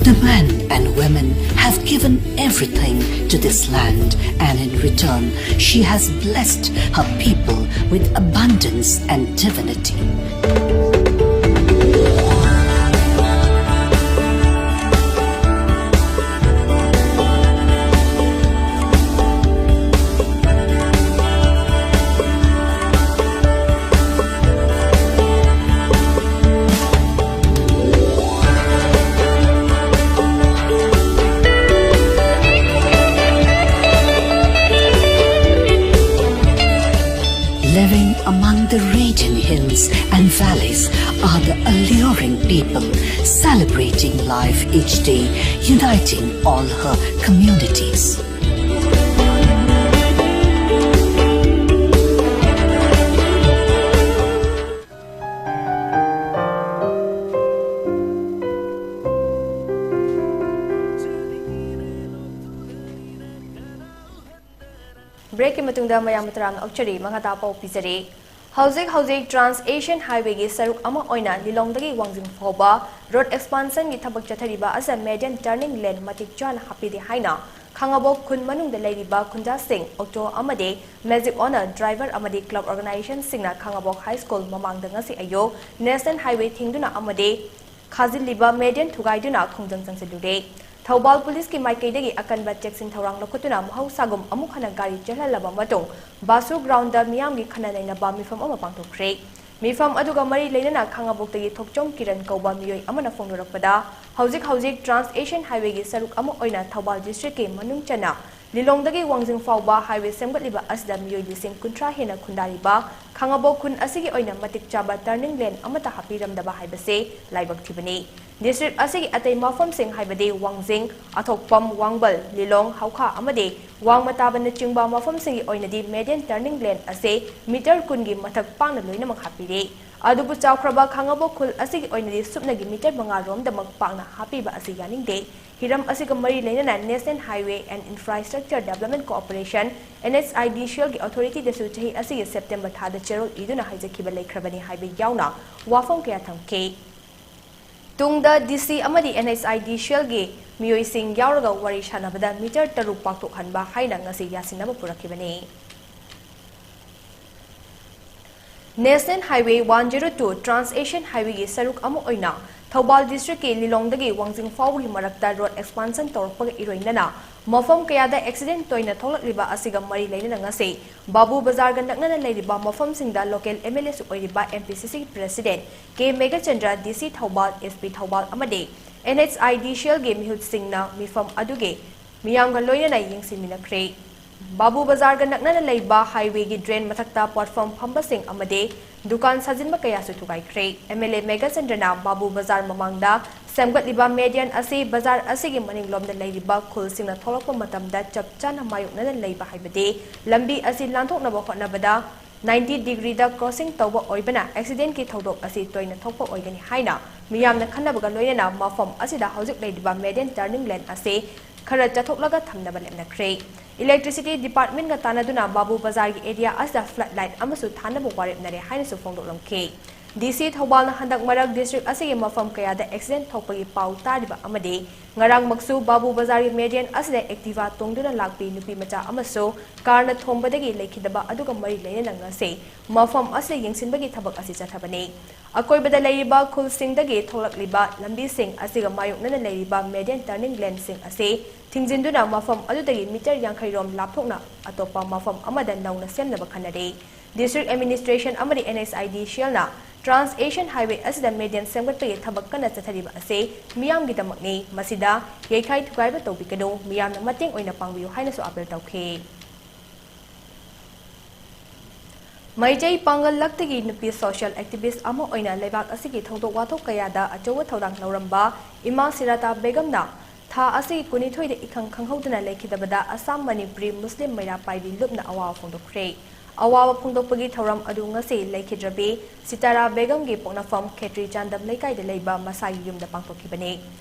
The men and women have given everything to this land, and in return, she has blessed her people with abundance and divinity. Alluring people, celebrating life each day, uniting all her communities. Breakꯀꯤ ꯃꯇꯨꯡꯗ ꯃꯌꯥꯝꯕꯨ ꯇꯔꯥꯝꯅ ꯑꯣꯛꯆꯔꯤ, ꯃꯈꯥ ꯇꯥꯕ ꯄꯥꯎ ꯄꯤꯖꯔꯤ꯫ ꯍꯧꯖꯤꯛ ꯍꯧꯖꯤꯛ Trans Asian Highwayꯒꯤ ꯁꯔꯨꯛ ꯑꯃ ꯑꯣꯏꯅ ꯂꯤꯂꯣꯡꯗꯒꯤ ꯋꯥꯡꯖꯤꯡ ꯐꯥꯎꯕ road expansionꯒꯤ ꯊꯕꯛ ꯆꯠꯊꯔꯤꯕ ꯑꯁꯤꯗ median turning lane ꯃꯇꯤꯛ ꯆꯥꯅ ꯍꯥꯞꯄꯤꯗꯦ ꯍꯥꯏꯅ ꯈꯥꯉꯕꯣꯛ ꯈꯨꯟ ꯃꯅꯨꯡꯗ ꯂꯩꯔꯤꯕ ꯈꯨꯟꯖꯥꯁꯤꯡ, auto ꯑꯃꯗꯤ Magic owner, driver ꯑꯃꯗꯤ club organizationꯁꯤꯡꯅ ꯈꯥꯉꯕꯣꯛ High School ꯃꯃꯥꯡꯗ ꯉꯁꯤ ꯑꯌꯨꯛ National Highway ꯊꯤꯡꯗꯨꯅ ꯑꯃꯗꯤ ꯈꯥꯖꯤꯜꯂꯤꯕ median ꯊꯨꯒꯥꯏꯗꯨꯅ ꯈꯣꯡꯖꯪ ꯆꯪꯁꯤꯜꯂꯨꯔꯦ꯫ ꯊꯧꯕꯥꯜ ꯄꯨꯂꯤꯁꯀꯤ ꯃꯥꯏꯀꯩꯗꯒꯤ ꯑꯀꯟꯕ ꯆꯦꯛꯁꯤꯟ ꯊꯧꯔꯥꯡ ꯂꯧꯈꯠꯇꯨꯅ ꯃꯍꯧꯁꯥꯒꯨꯝ ꯑꯃꯨꯛ ꯍꯟꯅ ꯒꯥꯔꯤ ꯆꯦꯜꯍꯜꯂꯕ ꯃꯇꯨꯡ ꯕꯥꯁꯨ groundꯗ ꯃꯤꯌꯥꯝꯒꯤ ꯈꯟꯅ ꯅꯩꯅꯕ ꯃꯤꯐꯝ ꯑꯃ ꯄꯥꯡꯊꯣꯛꯈ꯭ꯔꯦ꯫ ꯃꯤꯐꯝ ꯑꯗꯨꯒ ꯃꯔꯤ ꯂꯩꯅꯅ ꯈꯥꯉꯕꯣꯛꯇꯒꯤ ꯊꯣꯛꯆꯣꯝ ꯀꯤꯔꯟ ꯀꯧꯕ ꯃꯤꯑꯣꯏ ꯑꯃꯅ ꯐꯣꯡꯗꯣꯔꯛꯄꯗ, ꯍꯧꯖꯤꯛ ꯍꯧꯖꯤꯛ Trans Asian Highwayꯒꯤ ꯁꯔꯨꯛ ꯑꯃ ꯑꯣꯏꯅ ꯊꯧꯕꯥꯜ districtꯀꯤ ꯃꯅꯨꯡ ꯆꯟꯅ ꯂꯤꯂꯣꯡꯗꯒꯤ ꯋꯥꯡꯖꯤꯡ ꯐꯥꯎꯕ highway ꯁꯦꯝꯒꯠꯂꯤꯕ ꯑꯁꯤꯗ ꯃꯤꯑꯣꯏ ꯂꯤꯁꯤꯡ ꯀꯨꯟꯊ꯭ꯔꯥ ꯍꯦꯟꯅ ꯈꯨꯟꯗꯥꯔꯤꯕ ꯈꯥꯉꯕꯣꯛ ꯈꯨꯟ ꯑꯁꯤꯒꯤ ꯑꯣꯏꯅ ꯃꯇꯤꯛ ꯆꯥꯕ turning lane ꯑꯃꯠꯇ ꯍꯥꯞꯄꯤꯔꯝꯗꯕ ꯍꯥꯏꯕꯁꯤ ꯂꯥꯏꯕꯛ ꯊꯤꯕꯅꯤ꯫ District ꯑꯁꯤꯒꯤ ꯑꯇꯩ ꯃꯐꯝꯁꯤꯡ ꯍꯥꯏꯕꯗꯤ ꯋꯥꯡꯖꯤꯡ, ꯑꯊꯣꯛꯄꯝ, ꯋꯥꯡꯕꯜ, ꯂꯤꯂꯣꯡ, ꯍꯧꯈꯥ ꯑꯃꯗꯤ ꯋꯥꯡꯃ ꯇꯥꯕꯅꯆꯤꯡꯕ ꯃꯐꯝꯁꯤꯡꯒꯤ ꯑꯣꯏꯅꯗꯤ median turning lane ꯑꯁꯤ meter ꯀꯨꯟꯒꯤ ꯃꯊꯛ ꯄꯥꯛꯅ ꯂꯣꯏꯅꯃꯛ ꯍꯥꯞꯄꯤꯔꯦ꯫ ꯑꯗꯨꯕꯨ ꯆꯥꯎꯈ꯭ꯔꯕ ꯈꯥꯉꯕꯣꯛ ꯈꯨꯜ ꯑꯁꯤꯒꯤ ꯑꯣꯏꯅꯗꯤ ꯁꯨꯞꯅꯒꯤ meter ꯃꯉꯥ ꯔꯣꯝꯗꯃꯛ ꯄꯥꯛꯅ ꯍꯥꯞꯄꯤꯕ ꯑꯁꯤ ꯌꯥꯅꯤꯡꯗꯦ꯫ ꯍꯤꯔꯝ ꯑꯁꯤꯒ ꯃꯔꯤ ꯂꯩꯅꯅ National Highway and Infrastructure Development Corporation, NHIDCLꯒꯤ authorityꯗꯁꯨ ꯆꯍꯤ ꯑꯁꯤꯒꯤ September ꯊꯥꯗ ꯆꯦꯔꯣꯜ ꯏꯗꯨꯅ ꯍꯥꯏꯖꯈꯤꯕ ꯂꯩꯈ꯭ꯔꯕꯅꯤ ꯍꯥꯏꯕ ꯌꯥꯎꯅ ꯋꯥꯐꯝ ꯀꯌꯥ ꯊꯝꯈꯤ꯫ ꯇꯨꯡꯗ DC ꯑꯃꯗꯤ NHIDCLꯒꯤ ꯃꯤꯑꯣꯏꯁꯤꯡ ꯌꯥꯎꯔꯒ ꯋꯥꯔꯤ ꯁꯥꯟꯅꯕꯗ meter ꯇꯔꯨꯛ ꯄꯥꯛꯊꯣꯛꯍꯟꯕ ꯍꯥꯏꯅ ꯉꯁꯤ ꯌꯥꯁꯤꯟꯅꯕ ꯄꯨꯔꯛꯈꯤꯕꯅꯤ꯫ National Highway one zero two Trans Asian Highwayꯒꯤ ꯁꯔꯨꯛ ꯑꯃ ꯑꯣꯏꯅ ꯊꯧꯕꯥꯜ districtꯀꯤ ꯂꯤꯂꯣꯡꯗꯒꯤ ꯋꯥꯡꯖꯤꯡ ꯐꯥꯎꯕꯒꯤ ꯃꯔꯛꯇ road expansion ꯇꯧꯔꯛꯄꯒ ꯏꯔꯣꯏꯅꯅ ꯃꯐꯝ ꯀꯌꯥꯗ accident ꯇꯣꯏꯅ ꯊꯣꯛꯂꯛꯂꯤꯕ ꯑꯁꯤꯒ ꯃꯔꯤ ꯂꯩꯅꯅ ꯉꯁꯤ ꯕꯥꯕꯨ ꯕꯖꯥꯔꯒ ꯅꯛꯅꯅ ꯂꯩꯔꯤꯕ ꯃꯐꯝꯁꯤꯡꯗ local MLAꯁꯨ ꯑꯣꯏꯔꯤꯕ MPCCꯒꯤ president ꯀꯦ ꯃꯦꯘꯆꯟꯗ꯭ꯔ, DC ꯊꯧꯕꯥꯜ, SP ꯊꯧꯕꯥꯜ ꯑꯃꯗꯤ NHIDCLꯒꯤ ꯃꯤꯍꯨꯠꯁꯤꯡꯅ ꯃꯤꯐꯝ ꯑꯗꯨꯒꯤ ꯃꯤꯌꯥꯝꯒ ꯂꯣꯏꯅꯅ ꯌꯦꯡꯁꯤꯟꯃꯤꯟꯅꯈ꯭ꯔꯦ꯫ ꯕꯥꯕꯨ ꯕꯖꯥꯔꯒ ꯅꯛꯅꯅ ꯂꯩꯕ highwayꯒꯤ drain ꯃꯊꯛꯇ platform ꯐꯝꯕꯁꯤꯡ ꯑꯃꯗꯤ ꯗꯨꯀꯥꯟ ꯁꯥꯖꯤꯟꯕ ꯀꯌꯥꯁꯨ ꯊꯨꯒꯥꯏꯈ꯭ꯔꯦ꯫ ꯑꯦꯝ ꯑꯦꯜ ꯑꯦ ꯃꯦꯘꯆꯟꯗ꯭ꯔꯅ ꯕꯥꯕꯨ ꯕꯖꯥꯔ ꯃꯃꯥꯡꯗ ꯁꯦꯝꯒꯠꯂꯤꯕ ꯃꯦꯗꯤꯌꯟ ꯑꯁꯤ ꯕꯖꯥꯔ ꯑꯁꯤꯒꯤ ꯃꯅꯤꯡꯂꯣꯝꯗ ꯂꯩꯔꯤꯕ ꯈꯨꯜꯁꯤꯡꯅ ꯊꯣꯛꯂꯛꯄ ꯃꯇꯝꯗ ꯆꯞ ꯆꯥꯅ ꯃꯥꯌꯣꯛꯅꯅ ꯂꯩꯕ ꯍꯥꯏꯕꯗꯤ ꯂꯝꯕꯤ ꯑꯁꯤ ꯂꯥꯟꯊꯣꯛꯅꯕ ꯍꯣꯠꯅꯕꯗ ꯅꯥꯏꯟꯇꯤ ꯗꯤꯒ꯭ꯔꯤꯗ ꯀ꯭ꯔꯣꯁꯤꯡ ꯇꯧꯕ ꯑꯣꯏꯕꯅ ꯑꯦꯛꯁꯤꯗꯦꯟꯠꯀꯤ ꯊꯧꯗꯣꯛ ꯑꯁꯤ ꯇꯣꯏꯅ ꯊꯣꯛꯄ ꯑꯣꯏꯒꯅꯤ ꯍꯥꯏꯅ ꯃꯤꯌꯥꯝꯅ ꯈꯟꯅꯕꯒ ꯂꯣꯏꯅꯅ ꯃꯐꯝ ꯑꯁꯤꯗ ꯍꯧꯖꯤꯛ ꯂꯩꯔꯤꯕ ꯃꯦꯗꯤꯌꯟ ꯇꯔꯅꯤꯡ ꯂꯦꯟ ꯑꯁꯤ ꯈꯔ ꯆꯠꯊꯣꯛꯂꯒ ꯊꯝꯅꯕ ꯂꯦꯞꯅꯈ꯭ꯔꯦ꯫ ꯏꯂꯦꯛꯇ꯭ꯔꯤꯁꯤꯇꯤ ꯗꯤꯄꯥꯔꯠꯃꯦꯟꯠꯒ ꯇꯥꯟꯅꯗꯨꯅ ꯕꯥꯕꯨ ꯕꯖꯥꯔꯒꯤ ꯑꯦꯔꯤꯌꯥ ꯑꯁꯤꯗ ꯐ꯭ꯂꯠ ꯂꯥꯏꯠ ꯑꯃꯁꯨ ꯊꯥꯅꯕ ꯋꯥꯔꯦꯞꯅꯔꯦ ꯍꯥꯏꯅꯁꯨ ꯐꯣꯡꯗꯣꯛꯂꯝꯈꯤ꯫ ꯗꯤ ꯁꯤ ꯊꯧꯕꯥꯜꯅ ꯍꯟꯗꯛ ꯃꯔꯛ ꯗꯤꯁꯇ꯭ꯔꯤꯛ ꯑꯁꯤꯒꯤ ꯃꯐꯝ ꯀꯌꯥꯗ ꯑꯦꯛꯁꯤꯗꯦꯟꯠ ꯊꯣꯛꯄꯒꯤ ꯄꯥꯎ ꯇꯥꯔꯤꯕ ꯑꯃꯗꯤ ꯉꯔꯥꯡꯃꯛꯁꯨ ꯕꯥꯕꯨ ꯕꯖꯥꯔꯒꯤ ꯃꯦꯗꯤꯌꯟ ꯑꯁꯤꯗ ꯑꯦꯛꯇꯤꯚꯥ ꯇꯣꯡꯗꯨꯅ ꯂꯥꯛꯄꯤ ꯅꯨꯄꯤ ꯃꯆꯥ ꯑꯃꯁꯨ ꯀꯥꯔꯅ ꯊꯣꯝꯕꯗꯒꯤ ꯂꯩꯈꯤꯗꯕ ꯑꯗꯨꯒ ꯃꯔꯤ ꯂꯩꯅꯅ ꯉꯁꯤ ꯃꯐꯝ ꯑꯁꯤꯗ ꯌꯦꯡꯁꯤꯟꯕꯒꯤ ꯊꯕꯛ ꯑꯁꯤ ꯆꯠꯊꯕꯅꯤ꯫ ꯑꯀꯣꯏꯕꯗ ꯂꯩꯔꯤꯕ ꯈꯨꯜꯁꯤꯡꯗꯒꯤ ꯊꯣꯛꯂꯛꯂꯤꯕ ꯂꯝꯕꯤꯁꯤꯡ ꯑꯁꯤꯒ ꯃꯥꯌꯣꯛꯅꯅ ꯂꯩꯔꯤꯕ ꯃꯦꯗꯤꯌꯟ ꯇꯔꯅꯤꯡ ꯂꯦꯟꯁꯤꯡ ꯑꯁꯤ ꯊꯤꯡꯖꯤꯟꯗꯨꯅ ꯃꯐꯝ ꯑꯗꯨꯗꯒꯤ ꯃꯤꯇꯔ ꯌꯥꯡꯈꯩ ꯔꯣꯝ ꯂꯥꯞꯊꯣꯛꯅ ꯑꯇꯣꯞꯄ ꯃꯐꯝ ꯑꯃꯗ ꯅꯧꯅ ꯁꯦꯝꯅꯕ ꯈꯟꯅꯔꯤ꯫ ꯗꯤꯁꯇ꯭ꯔꯤꯛ ꯑꯦꯗꯃꯤꯅꯤꯁꯇ꯭ꯔꯦꯁꯟ ꯑꯃꯗꯤ ꯑꯦꯟ ꯑꯩꯆ ꯑꯥꯏ ꯗꯤ ꯁꯤ ꯑꯦꯜꯅ ꯇ꯭ꯔꯥꯟꯁ ꯑꯦꯁꯤꯌꯥꯟ ꯍꯥꯏꯋꯦ ꯑꯁꯤꯗ ꯃꯦꯗꯤꯌꯟ ꯁꯦꯝꯒꯠꯄꯒꯤ ꯊꯕꯛ ꯀꯟꯅ ꯆꯠꯊꯔꯤꯕ ꯑꯁꯤ ꯃꯤꯌꯥꯝꯒꯤꯗꯃꯛꯅꯤ꯫ ꯃꯁꯤꯗ ꯌꯩꯈꯥꯏ ꯊꯨꯒꯥꯏꯕ ꯇꯧꯕꯤꯒꯅꯨ, ꯃꯤꯌꯥꯝꯅ ꯃꯇꯦꯡ ꯑꯣꯏꯅ ꯄꯥꯡꯕꯤꯌꯨ ꯍꯥꯏꯅꯁꯨ ꯑꯥꯄꯤꯜ ꯇꯧꯈꯤ꯫ ꯃꯩꯇꯩ ꯄꯥꯡꯒꯜ ꯂꯛꯇꯒꯤ ꯅꯨꯄꯤ ꯁꯣꯁꯤꯌꯦꯜ ꯑꯦꯛꯇꯤꯚꯤꯁ꯭ꯠ ꯑꯃ ꯑꯣꯏꯅ ꯂꯩꯕꯥꯛ ꯑꯁꯤꯒꯤ ꯊꯧꯗꯣꯛ ꯋꯥꯊꯣꯛ ꯀꯌꯥꯗ ꯑꯆꯧꯕ ꯊꯧꯗꯥꯡ ꯂꯧꯔꯝꯕ ꯏꯃꯥ ꯁꯤꯔꯥꯇꯥ ꯕꯦꯒꯝꯅ ꯊꯥ ꯑꯁꯤꯒꯤ ꯀꯨꯟꯅꯤꯊꯣꯏꯗ ꯏꯈꯪ ꯈꯪꯍꯧꯗꯅ ꯂꯩꯈꯤꯗꯕꯗ ꯑꯁꯥꯝ ꯃꯅꯤꯄꯨꯔꯤ ꯃꯨꯁꯂꯤꯝ ꯃꯩꯔꯥ ꯄꯥꯏꯕꯤ ꯂꯨꯞꯅ ꯑꯋꯥꯕ ꯐꯣꯡꯗꯣꯛꯈ꯭ꯔꯦ꯫ ꯑꯋꯥꯕ ꯐꯣꯡꯗꯣꯛꯄꯒꯤ ꯊꯧꯔꯝ ꯑꯗꯨ ꯉꯁꯤ ꯂꯩꯈꯤꯗ꯭ꯔꯕꯤ ꯁꯤꯇꯥꯔꯥ ꯕꯦꯒꯝꯒꯤ ꯄꯣꯛꯅꯐꯝ ꯈꯦꯇ꯭ꯔꯤ ꯆꯥꯟꯗꯝ ꯂꯩꯀꯥꯏꯗ ꯂꯩꯕ ꯃꯁꯥꯒꯤ ꯌꯨꯝꯗ ꯄꯥꯡꯊꯣꯛꯈꯤꯕꯅꯤ꯫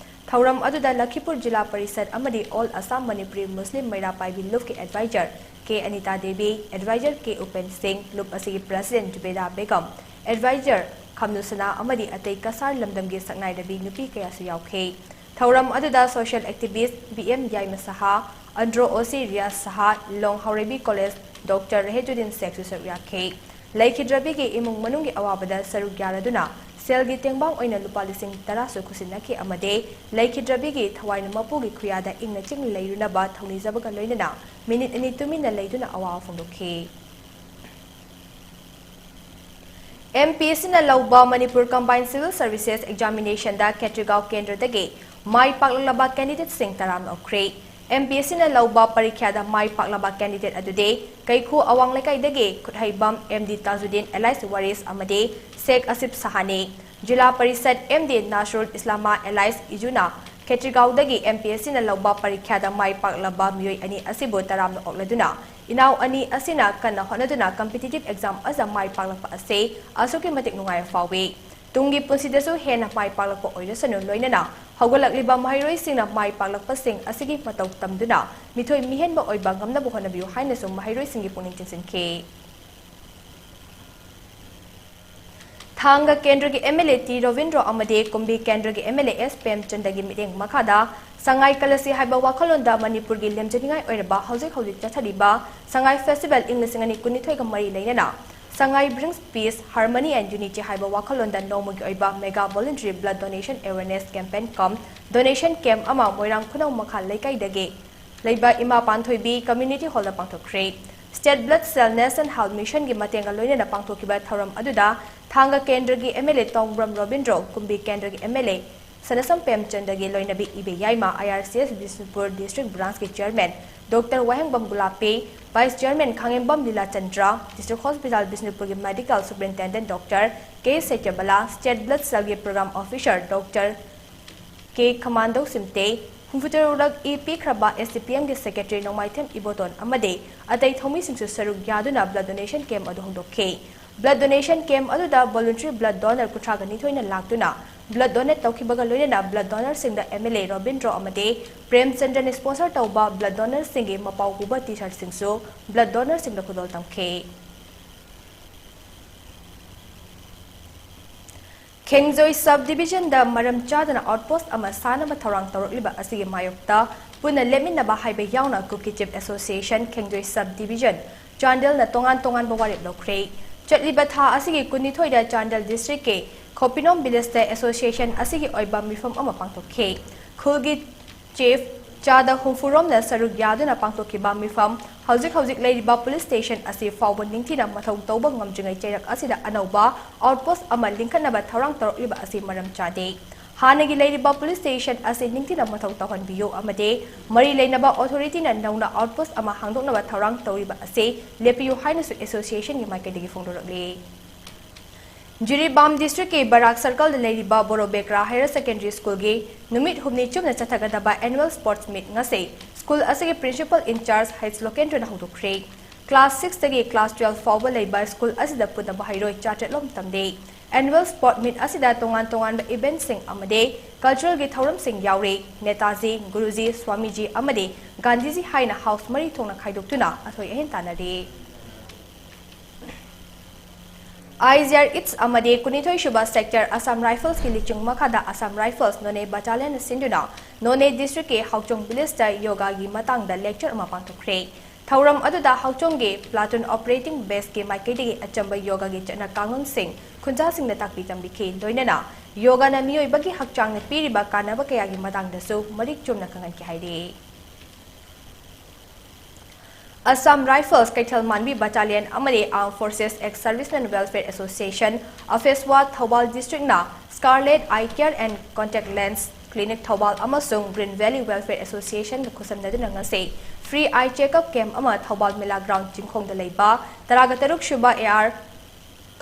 ꯊꯧꯔꯝ ꯑꯗꯨꯗ ꯂꯈꯤꯄꯨꯔ ꯖꯤꯂꯥ ꯄꯔꯤꯁꯠ ꯑꯃꯗꯤ ꯑꯣꯜ ꯑꯁꯥꯝ ꯃꯅꯤꯄꯨꯔꯤ ꯃꯨꯁꯂꯤꯝ ꯃꯩꯔꯥ ꯄꯥꯏꯕꯤ ꯂꯨꯞꯀꯤ ꯑꯦꯗꯚꯥꯏꯖꯔ ꯀꯦ ꯑꯅꯤꯇꯥ ꯗꯦꯕꯤ, ꯑꯦꯗꯚꯥꯏꯖꯔ ꯀꯦ ꯎꯄꯦꯟ ꯁꯤꯡ, ꯂꯨꯞ ꯑꯁꯤꯒꯤ ꯄ꯭ꯔꯁꯤꯗꯦꯟꯠ ꯖꯨꯕꯦꯗꯥ ꯕꯦꯒꯝ, ꯑꯦꯗꯚꯥꯏꯖꯔ ꯈꯝꯅꯨꯁꯅꯥ ꯑꯃꯗꯤ ꯑꯇꯩ ꯀꯁꯥꯔ ꯂꯝꯗꯝꯒꯤ ꯁꯛꯅꯥꯏꯔꯕꯤ ꯅꯨꯄꯤ ꯀꯌꯥꯁꯨ ꯌꯥꯎꯈꯤ꯫ ꯊꯧꯔꯝ ꯑꯗꯨꯗ ꯁꯣꯁꯤꯌꯦꯜ ꯑꯦꯛꯇꯤꯚꯤꯁ꯭ꯠ ꯕꯤ ꯑꯦꯝ ꯌꯥꯏꯃ ꯁꯍꯥ, ꯑꯟꯗ꯭ꯔꯣ ꯑꯣ ꯁꯤ ꯔꯤꯌꯥꯖ ꯁꯍꯥ, ꯂꯤꯂꯣꯡ ꯍꯥꯎꯔꯩꯕꯤ ꯀꯣꯂꯦꯖ ꯗꯣꯛꯇꯔ ꯔꯍꯦꯖꯨꯗꯤꯟ ꯁꯦꯈꯁꯨ ꯁꯔꯨꯛ ꯌꯥꯈꯤ꯫ ꯂꯩꯈꯤꯗ꯭ꯔꯕꯤꯒꯤ ꯏꯃꯨꯡ ꯃꯅꯨꯡꯒꯤ ꯑꯋꯥꯕꯗ ꯁꯔꯨꯛ ꯌꯥꯔꯗꯨꯅ ꯁꯦꯜꯒꯤ ꯇꯦꯡꯕꯥꯡ ꯑꯣꯏꯅ ꯂꯨꯄꯥ ꯂꯤꯁꯤꯡ ꯇꯔꯥꯁꯨ ꯈꯨꯠꯁꯤꯟꯅꯈꯤ ꯑꯃꯗꯤ ꯂꯩꯈꯤꯗ꯭ꯔꯕꯤꯒꯤ ꯊꯋꯥꯏꯅ ꯃꯄꯨꯒꯤ ꯈꯨꯌꯥꯗ ꯏꯪꯅ ꯆꯤꯛꯅ ꯂꯩꯔꯨꯅꯕ ꯊꯧꯅꯤꯖꯕꯒ ꯂꯣꯏꯅꯅ ꯃꯤꯅꯤꯠ ꯑꯅꯤ ꯇꯨꯃꯤꯟꯅ ꯂꯩꯗꯨꯅ ꯑꯋꯥꯕ ꯐꯣꯡꯗꯣꯛꯈꯤ꯫ ꯑꯦꯝ ꯄꯤ ꯑꯦꯁ ꯁꯤꯅ ꯂꯧꯕ ꯃꯅꯤꯄꯨꯔ ꯀꯝꯕꯥꯏꯟ ꯁꯤꯚꯤꯜ ꯁꯔꯚꯤꯁꯦꯁ ꯑꯦꯛꯖꯥꯃꯤꯅꯦꯁꯟꯗ ꯈꯦꯇ꯭ꯔꯤꯒꯥꯎ ꯀꯦꯟꯗ꯭ꯔꯗꯒꯤ ꯃꯥꯏ ꯄꯥꯛꯂꯛꯂꯕ ꯀꯦꯟꯗꯤꯗꯦꯠꯁꯤꯡ ꯇꯔꯥ ꯂꯧꯈ꯭ꯔꯦ꯫ ꯑꯦꯝ ꯄꯤ ꯑꯦꯁ ꯁꯤꯅ ꯂꯧꯕ ꯄꯔꯤꯈ꯭ꯌꯥꯗ ꯃꯥꯏ ꯄꯥꯛꯂꯕ candidate ꯑꯗꯨꯗꯤ ꯀꯩꯈꯨ ꯑꯋꯥꯡ ꯂꯩꯀꯥꯏꯗꯒꯤ ꯈꯨꯠꯍꯩꯕꯝ ꯑꯦꯝ ꯗꯤ ꯇꯥꯖꯨꯗꯤꯟ alias ꯋꯥꯔꯤꯁ ꯑꯃꯗꯤ ꯁꯦꯈ ꯑꯁꯤꯐ ꯁꯍꯥꯅꯤ꯫ ꯖꯤꯂꯥ ꯄꯔꯤꯁꯗ ꯑꯦꯝ ꯗꯤ ꯅꯥꯁꯔꯨꯜ ꯏꯁꯂꯥꯃꯥ alias ꯏꯖꯨꯅ ꯈꯦꯇ꯭ꯔꯤꯒꯥꯎꯗꯒꯤ ꯑꯦꯝ ꯄꯤ ꯑꯦꯁ ꯁꯤꯅ ꯂꯧꯕ ꯄꯔꯤꯈ꯭ꯌꯥꯗ ꯃꯥꯏ ꯄꯥꯛꯂꯕ ꯃꯤꯑꯣꯏ ꯑꯅꯤ ꯑꯁꯤꯕꯨ ꯇꯔꯥꯝꯅ ꯑꯣꯛꯂꯗꯨꯅ, ꯏꯅꯥꯎ ꯑꯅꯤ ꯑꯁꯤꯅ ꯀꯟꯅ ꯍꯣꯠꯅꯗꯨꯅ competitive exam ꯑꯁꯤꯗ ꯃꯥꯏ ꯄꯥꯛꯂꯛꯄ ꯑꯁꯤ ꯑꯁꯨꯛꯀꯤ ꯃꯇꯤꯛ ꯅꯨꯡꯉꯥꯏꯕ ꯐꯥꯎꯏ꯫ ꯇꯨꯡꯒꯤ ꯄꯨꯟꯁꯤꯗꯁꯨ ꯍꯦꯟꯅ ꯃꯥꯏ ꯄꯥꯛꯂꯛꯄ ꯑꯣꯏꯔꯁꯅꯨ, ꯂꯣꯏꯅꯅ ꯍꯧꯒꯠꯂꯛꯂꯤꯕ ꯃꯍꯩꯔꯣꯏꯁꯤꯡꯅ ꯃꯥꯏ ꯄꯥꯛꯂꯛꯄꯁꯤꯡ ꯑꯁꯤꯒꯤ ꯃꯇꯧ ꯇꯝꯗꯨꯅ ꯃꯤꯊꯣꯏ ꯃꯤꯍꯦꯟꯕ ꯑꯣꯏꯕ ꯉꯝꯅꯕ ꯍꯣꯠꯅꯕꯤꯌꯨ ꯍꯥꯏꯅꯁꯨ ꯃꯍꯩꯔꯣꯏꯁꯤꯡꯒꯤ ꯄꯨꯛꯅꯤꯡ ꯆꯤꯡꯁꯤꯟꯈꯤ꯫ ꯊꯥꯡꯒ ꯀꯦꯟꯗ꯭ꯔꯒꯤ M L A T Robindro ꯑꯃꯗꯤ ꯀꯨꯝꯕꯤ ꯀꯦꯟꯗ꯭ꯔꯒꯤ ꯑꯦꯝ ꯑꯦꯜ ꯑꯦ ꯑꯦꯁ ꯄ꯭ꯔꯦꯝꯆꯟꯗꯒꯤ ꯃꯤꯠꯌꯦꯡ ꯃꯈꯥꯗ ꯁꯉꯥꯏ ꯀꯂꯁꯤ ꯍꯥꯏꯕ ꯋꯥꯈꯜꯂꯣꯟꯗ ꯃꯅꯤꯄꯨꯔꯒꯤ ꯂꯦꯝꯖꯅꯤꯡꯉꯥꯏ ꯑꯣꯏꯔꯕ ꯍꯧꯖꯤꯛ ꯍꯧꯖꯤꯛ ꯆꯠꯊꯔꯤꯕ ꯁꯉꯥꯏ ꯐꯦꯁꯇꯤꯚꯦꯜ ꯏꯪ ꯂꯤꯁꯤꯡ ꯑꯅꯤ ꯀꯨꯟꯅꯤꯊꯣꯏꯒ ꯃꯔꯤ ꯂꯩꯅꯅ Sangai brings peace, harmony and unity ꯍꯥꯏꯕ ꯋꯥꯈꯜꯂꯣꯟꯗ ꯅꯣꯡꯃꯒꯤ ꯑꯣꯏꯕ mega voluntary blood donation awareness campaign cum donation camp ꯑꯃ ꯃꯣꯏꯔꯥꯡ ꯈꯨꯅꯧ ꯃꯈꯥ ꯂꯩꯀꯥꯏꯗꯒꯤ ꯂꯩꯕ ꯏꯃꯥ ꯄꯥꯟꯊꯣꯏꯕꯤ community hall ꯗ ꯄꯥꯡꯊꯣꯛꯈ꯭ꯔꯦ꯫ State Blood Cell National Health Mission ꯒꯤ ꯃꯇꯦꯡꯒ ꯂꯣꯏꯅꯅ ꯄꯥꯡꯊꯣꯛꯈꯤꯕ ꯊꯧꯔꯝ ꯑꯗꯨꯗ ꯊꯥꯡꯒ ꯀꯦꯟꯗ꯭ꯔꯒꯤ ꯑꯦꯝ ꯑꯦꯜ ꯑꯦ ꯇꯣꯡꯕ꯭ꯔꯝ ꯔꯣꯕꯤꯟꯗ꯭ꯔꯣ, ꯀꯨꯝꯕꯤ ꯀꯦꯟꯗ꯭ꯔꯒꯤ ꯑꯦꯝ ꯑꯦꯜ ꯑꯦ ꯁꯅꯥꯁꯝ ꯄ꯭ꯔꯦꯝꯆꯟꯗꯒꯤ ꯂꯣꯏꯅꯕꯤ ꯏꯕꯦ ꯌꯥꯏꯃ, I R C S Bishnupur district branch ꯀꯤ chairman ꯗꯣꯛꯇꯔ ꯋꯥꯍꯦꯡꯕꯝ ꯒꯨꯂꯥꯞꯄꯤ, vice chairman Khangembam Leelachandra, district hospital ꯕꯤꯁꯅꯨꯄꯨꯔꯒꯤ medical superintendent doctor K Satyabala, state blood cell ꯒꯤ program officer ꯗꯣꯛꯇꯔ ꯀꯦ ꯈꯃꯥꯟꯗꯧ ꯁꯤꯝꯇꯦ, ꯍꯨꯝꯐꯨꯇꯔꯨꯛꯂꯛ ꯏ ꯄꯤꯈ꯭ꯔꯕ ꯑꯦꯁ ꯗꯤ ꯄꯤ ꯑꯦꯝꯒꯤ secretary ꯅꯣꯡꯃꯥꯏꯊꯦꯝ ꯏꯕꯣꯇꯣꯟ ꯑꯃꯗꯤ ꯑꯇꯩ ꯊꯧꯃꯤꯁꯤꯡꯁꯨ ꯁꯔꯨꯛ ꯌꯥꯗꯨꯅ blood donation camp ꯑꯗꯨ ꯍꯧꯗꯣꯛꯈꯤ꯫ Blood donation camp ꯑꯗꯨꯗ voluntary blood donor ꯀꯨꯟꯊ꯭ꯔꯥꯒ ꯅꯤꯊꯣꯏꯅ ꯂꯥꯛꯇꯨꯅ blood donate ꯇꯧꯈꯤꯕꯒ ꯂꯣꯏꯅꯅ blood donorꯁꯤꯡꯗ ꯑꯦꯝ ꯑꯦꯜ ꯑꯦ ꯔꯣꯕꯤꯟꯗ꯭ꯔꯣ ꯑꯃꯗꯤ ꯄ꯭ꯔꯦꯝꯆꯟꯗ꯭ꯔꯅ sponsor ꯇꯧꯕ blood donorꯁꯤꯡꯒꯤ ꯃꯄꯥꯎ ꯄꯨꯕ T-shirtꯁꯤꯡꯁꯨ blood donorꯁꯤꯡꯗ ꯈꯨꯗꯣꯜ ꯇꯝꯈꯤ꯫ ꯈꯦꯡꯖꯣꯏ sub divisionꯗ ꯃꯔꯝ ꯆꯥꯗꯅ outpost ꯑꯃ ꯁꯥꯅꯕ ꯊꯧꯔꯥꯡ ꯇꯧꯔꯛꯂꯤꯕ ꯑꯁꯤꯒꯤ ꯃꯥꯌꯣꯛꯇ ꯄꯨꯟꯅ ꯂꯦꯞꯃꯤꯟꯅꯕ ꯍꯥꯏꯕ ꯌꯥꯎꯅ Kuki Chief Association ꯈꯦꯡꯖꯣꯏ sub division ꯆꯥꯟꯗꯦꯜꯅ ꯇꯣꯉꯥꯟ ꯇꯣꯉꯥꯟꯕ ꯋꯥꯔꯦꯞ ꯂꯧꯈ꯭ꯔꯦ꯫ ꯆꯠꯂꯤꯕ ꯊꯥ ꯑꯁꯤꯒꯤ ꯀꯨꯟꯅꯤꯊꯣꯏꯗ ꯆꯥꯟꯗꯦꯜ districtꯀꯤ ꯈꯣꯄꯤꯅꯣꯝ villageꯇ association ꯑꯁꯤꯒꯤ ꯑꯣꯏꯕ ꯃꯤꯐꯝ ꯑꯃ ꯄꯥꯡꯊꯣꯛꯈꯤ꯫ ꯈꯨꯜꯒꯤ chief ꯆꯥꯗ ꯍꯨꯝꯐꯨꯔꯣꯝꯅ ꯁꯔꯨꯛ ꯌꯥꯗꯨꯅ ꯄꯥꯡꯊꯣꯛꯈꯤꯕ ꯃꯤꯐꯝ ꯍꯧꯖꯤꯛ ꯍꯧꯖꯤꯛ ꯂꯩꯔꯤꯕ police station ꯑꯁꯤ ꯐꯥꯎꯕ ꯅꯤꯡꯊꯤꯅ ꯃꯊꯧ ꯇꯧꯕ ꯉꯝꯗ꯭ꯔꯤꯉꯩ ꯆꯩꯔꯛ ꯑꯁꯤꯗ ꯑꯅꯧꯕ outpost ꯑꯃ ꯂꯤꯡꯈꯠꯅꯕ ꯊꯧꯔꯥꯡ ꯇꯧꯔꯛꯂꯤꯕ ꯑꯁꯤ ꯃꯔꯝ ꯆꯥꯗꯦ꯫ ꯍꯥꯟꯅꯒꯤ ꯂꯩꯔꯤꯕ police station ꯑꯁꯤ ꯅꯤꯡꯊꯤꯅ ꯃꯊꯧ ꯇꯧꯍꯟꯕꯤꯌꯨ ꯑꯃꯗꯤ ꯃꯔꯤ ꯂꯩꯅꯕ authorityꯅ ꯅꯧꯅ outpost ꯑꯃ ꯍꯥꯡꯗꯣꯛꯅꯕ ꯊꯧꯔꯥꯡ ꯇꯧꯔꯤꯕ ꯑꯁꯤ ꯂꯦꯞꯄꯤꯌꯨ ꯍꯥꯏꯅꯁꯨ associationꯒꯤ ꯃꯥꯏꯀꯩꯗꯒꯤ ꯐꯣꯡꯗꯣꯔꯛꯂꯤ꯫ ꯖꯤꯔꯤꯕꯥꯝ districtꯀꯤ ꯕꯔꯥꯛ circleꯗ ꯂꯩꯔꯤꯕ ꯕꯣꯔꯣ ꯕꯦꯀ꯭ꯔꯥ Higher Secondary Schoolꯒꯤ ꯅꯨꯃꯤꯠ ꯍꯨꯝꯅꯤ ꯆꯨꯞꯅ ꯆꯠꯊꯒꯗꯕ annual sports meet ꯉꯁꯤ school ꯑꯁꯤꯒꯤ principal in charge H ꯂꯣꯀꯦꯟꯗ꯭ꯔꯅ ꯍꯧꯗꯣꯛꯈ꯭ꯔꯦ꯫ Class sixꯇꯒꯤ class twelve ꯐꯥꯎꯕ ꯂꯩꯕ school ꯑꯁꯤꯗ ꯄꯨꯟꯅ ꯃꯍꯩꯔꯣꯏ ꯆꯥꯇ꯭ꯔꯦꯠ ꯂꯣꯝ ꯇꯝꯂꯤ꯫ Annual sport meet ꯑꯁꯤꯗ ꯇꯣꯉꯥꯟ ꯇꯣꯉꯥꯟꯕ eventꯁꯤꯡ ꯑꯃꯗꯤ culturalꯒꯤ ꯊꯧꯔꯝꯁꯤꯡ ꯌꯥꯎꯔꯤ꯫ ꯅꯦꯇꯥꯖꯤ, ꯒꯨꯔꯨꯖꯤ, ꯁ꯭ꯋꯥꯃꯤꯖꯤ ꯑꯃꯗꯤ ꯒꯥꯟꯙꯤꯖꯤ ꯍꯥꯏꯅ house ꯃꯔꯤ ꯊꯣꯛꯅ ꯈꯥꯏꯗꯣꯛꯇꯨꯅ ꯑꯊꯣꯏ ꯑꯍꯦꯟ ꯇꯥꯟꯅꯔꯤ꯫ IGR East ꯑꯃꯗꯤ ꯀꯨꯟꯅꯤꯊꯣꯏ ꯁꯨꯕ sector Assam Riflesꯀꯤ ꯂꯨꯆꯤꯡ ꯃꯈꯥꯗ Assam Rifles Noney Battalionꯅ ꯁꯤꯟꯗꯨꯅ Noney districtꯀꯤ ꯍꯥꯎꯆꯣꯡ villageꯇ yogaꯒꯤ ꯃꯇꯥꯡꯗ lecture ꯑꯃ ꯄꯥꯡꯊꯣꯛꯈ꯭ꯔꯦ꯫ ꯊꯧꯔꯝ ꯑꯗꯨꯗ ꯍꯥꯎꯆꯣꯡꯒꯤ platoon operating baseꯀꯤ ꯃꯥꯏꯀꯩꯗꯒꯤ ꯑꯆꯝꯕ yogaꯒꯤ ꯆꯠꯅ ꯀꯥꯡꯂꯣꯟꯁꯤꯡ ꯈꯨꯟꯖꯥꯁꯤꯡꯗ ꯇꯥꯛꯄꯤ ꯇꯝꯕꯤꯈꯤ꯫ ꯂꯣꯏꯅꯅ yogaꯅ ꯃꯤꯑꯣꯏꯕꯒꯤ ꯍꯛꯆꯥꯡꯗ ꯄꯤꯔꯤꯕ ꯀꯥꯟꯅꯕ ꯀꯌꯥꯒꯤ ꯃꯇꯥꯡꯗꯁꯨ ꯃꯔꯤꯛ ꯆꯨꯝꯅ ꯈꯪꯍꯟꯈꯤ ꯍꯥꯏꯔꯤ꯫ Assam Rifles ꯀꯩꯊꯦꯜ ꯃꯥꯟꯕꯤ Battalion ꯑꯃꯗꯤ Armed Forces Ex-Servicemen Welfare Association, AFESWA, Thoubal districtꯅ Scarlet Eye Care and Contact Lens Clinic Thoubal ꯑꯃꯁꯨꯡ Green Valley Welfare Associationꯒ ꯈꯨꯠꯁꯝꯅꯗꯨꯅ ꯉꯁꯤ free eye checkup camp ꯑꯃ ꯊꯧꯕꯥꯜ ꯃꯦꯂꯥ ground ꯆꯤꯡꯈꯣꯡꯗ ꯂꯩꯕ ꯇꯔꯥꯒ ꯇꯔꯨꯛ ꯁꯨꯕ AR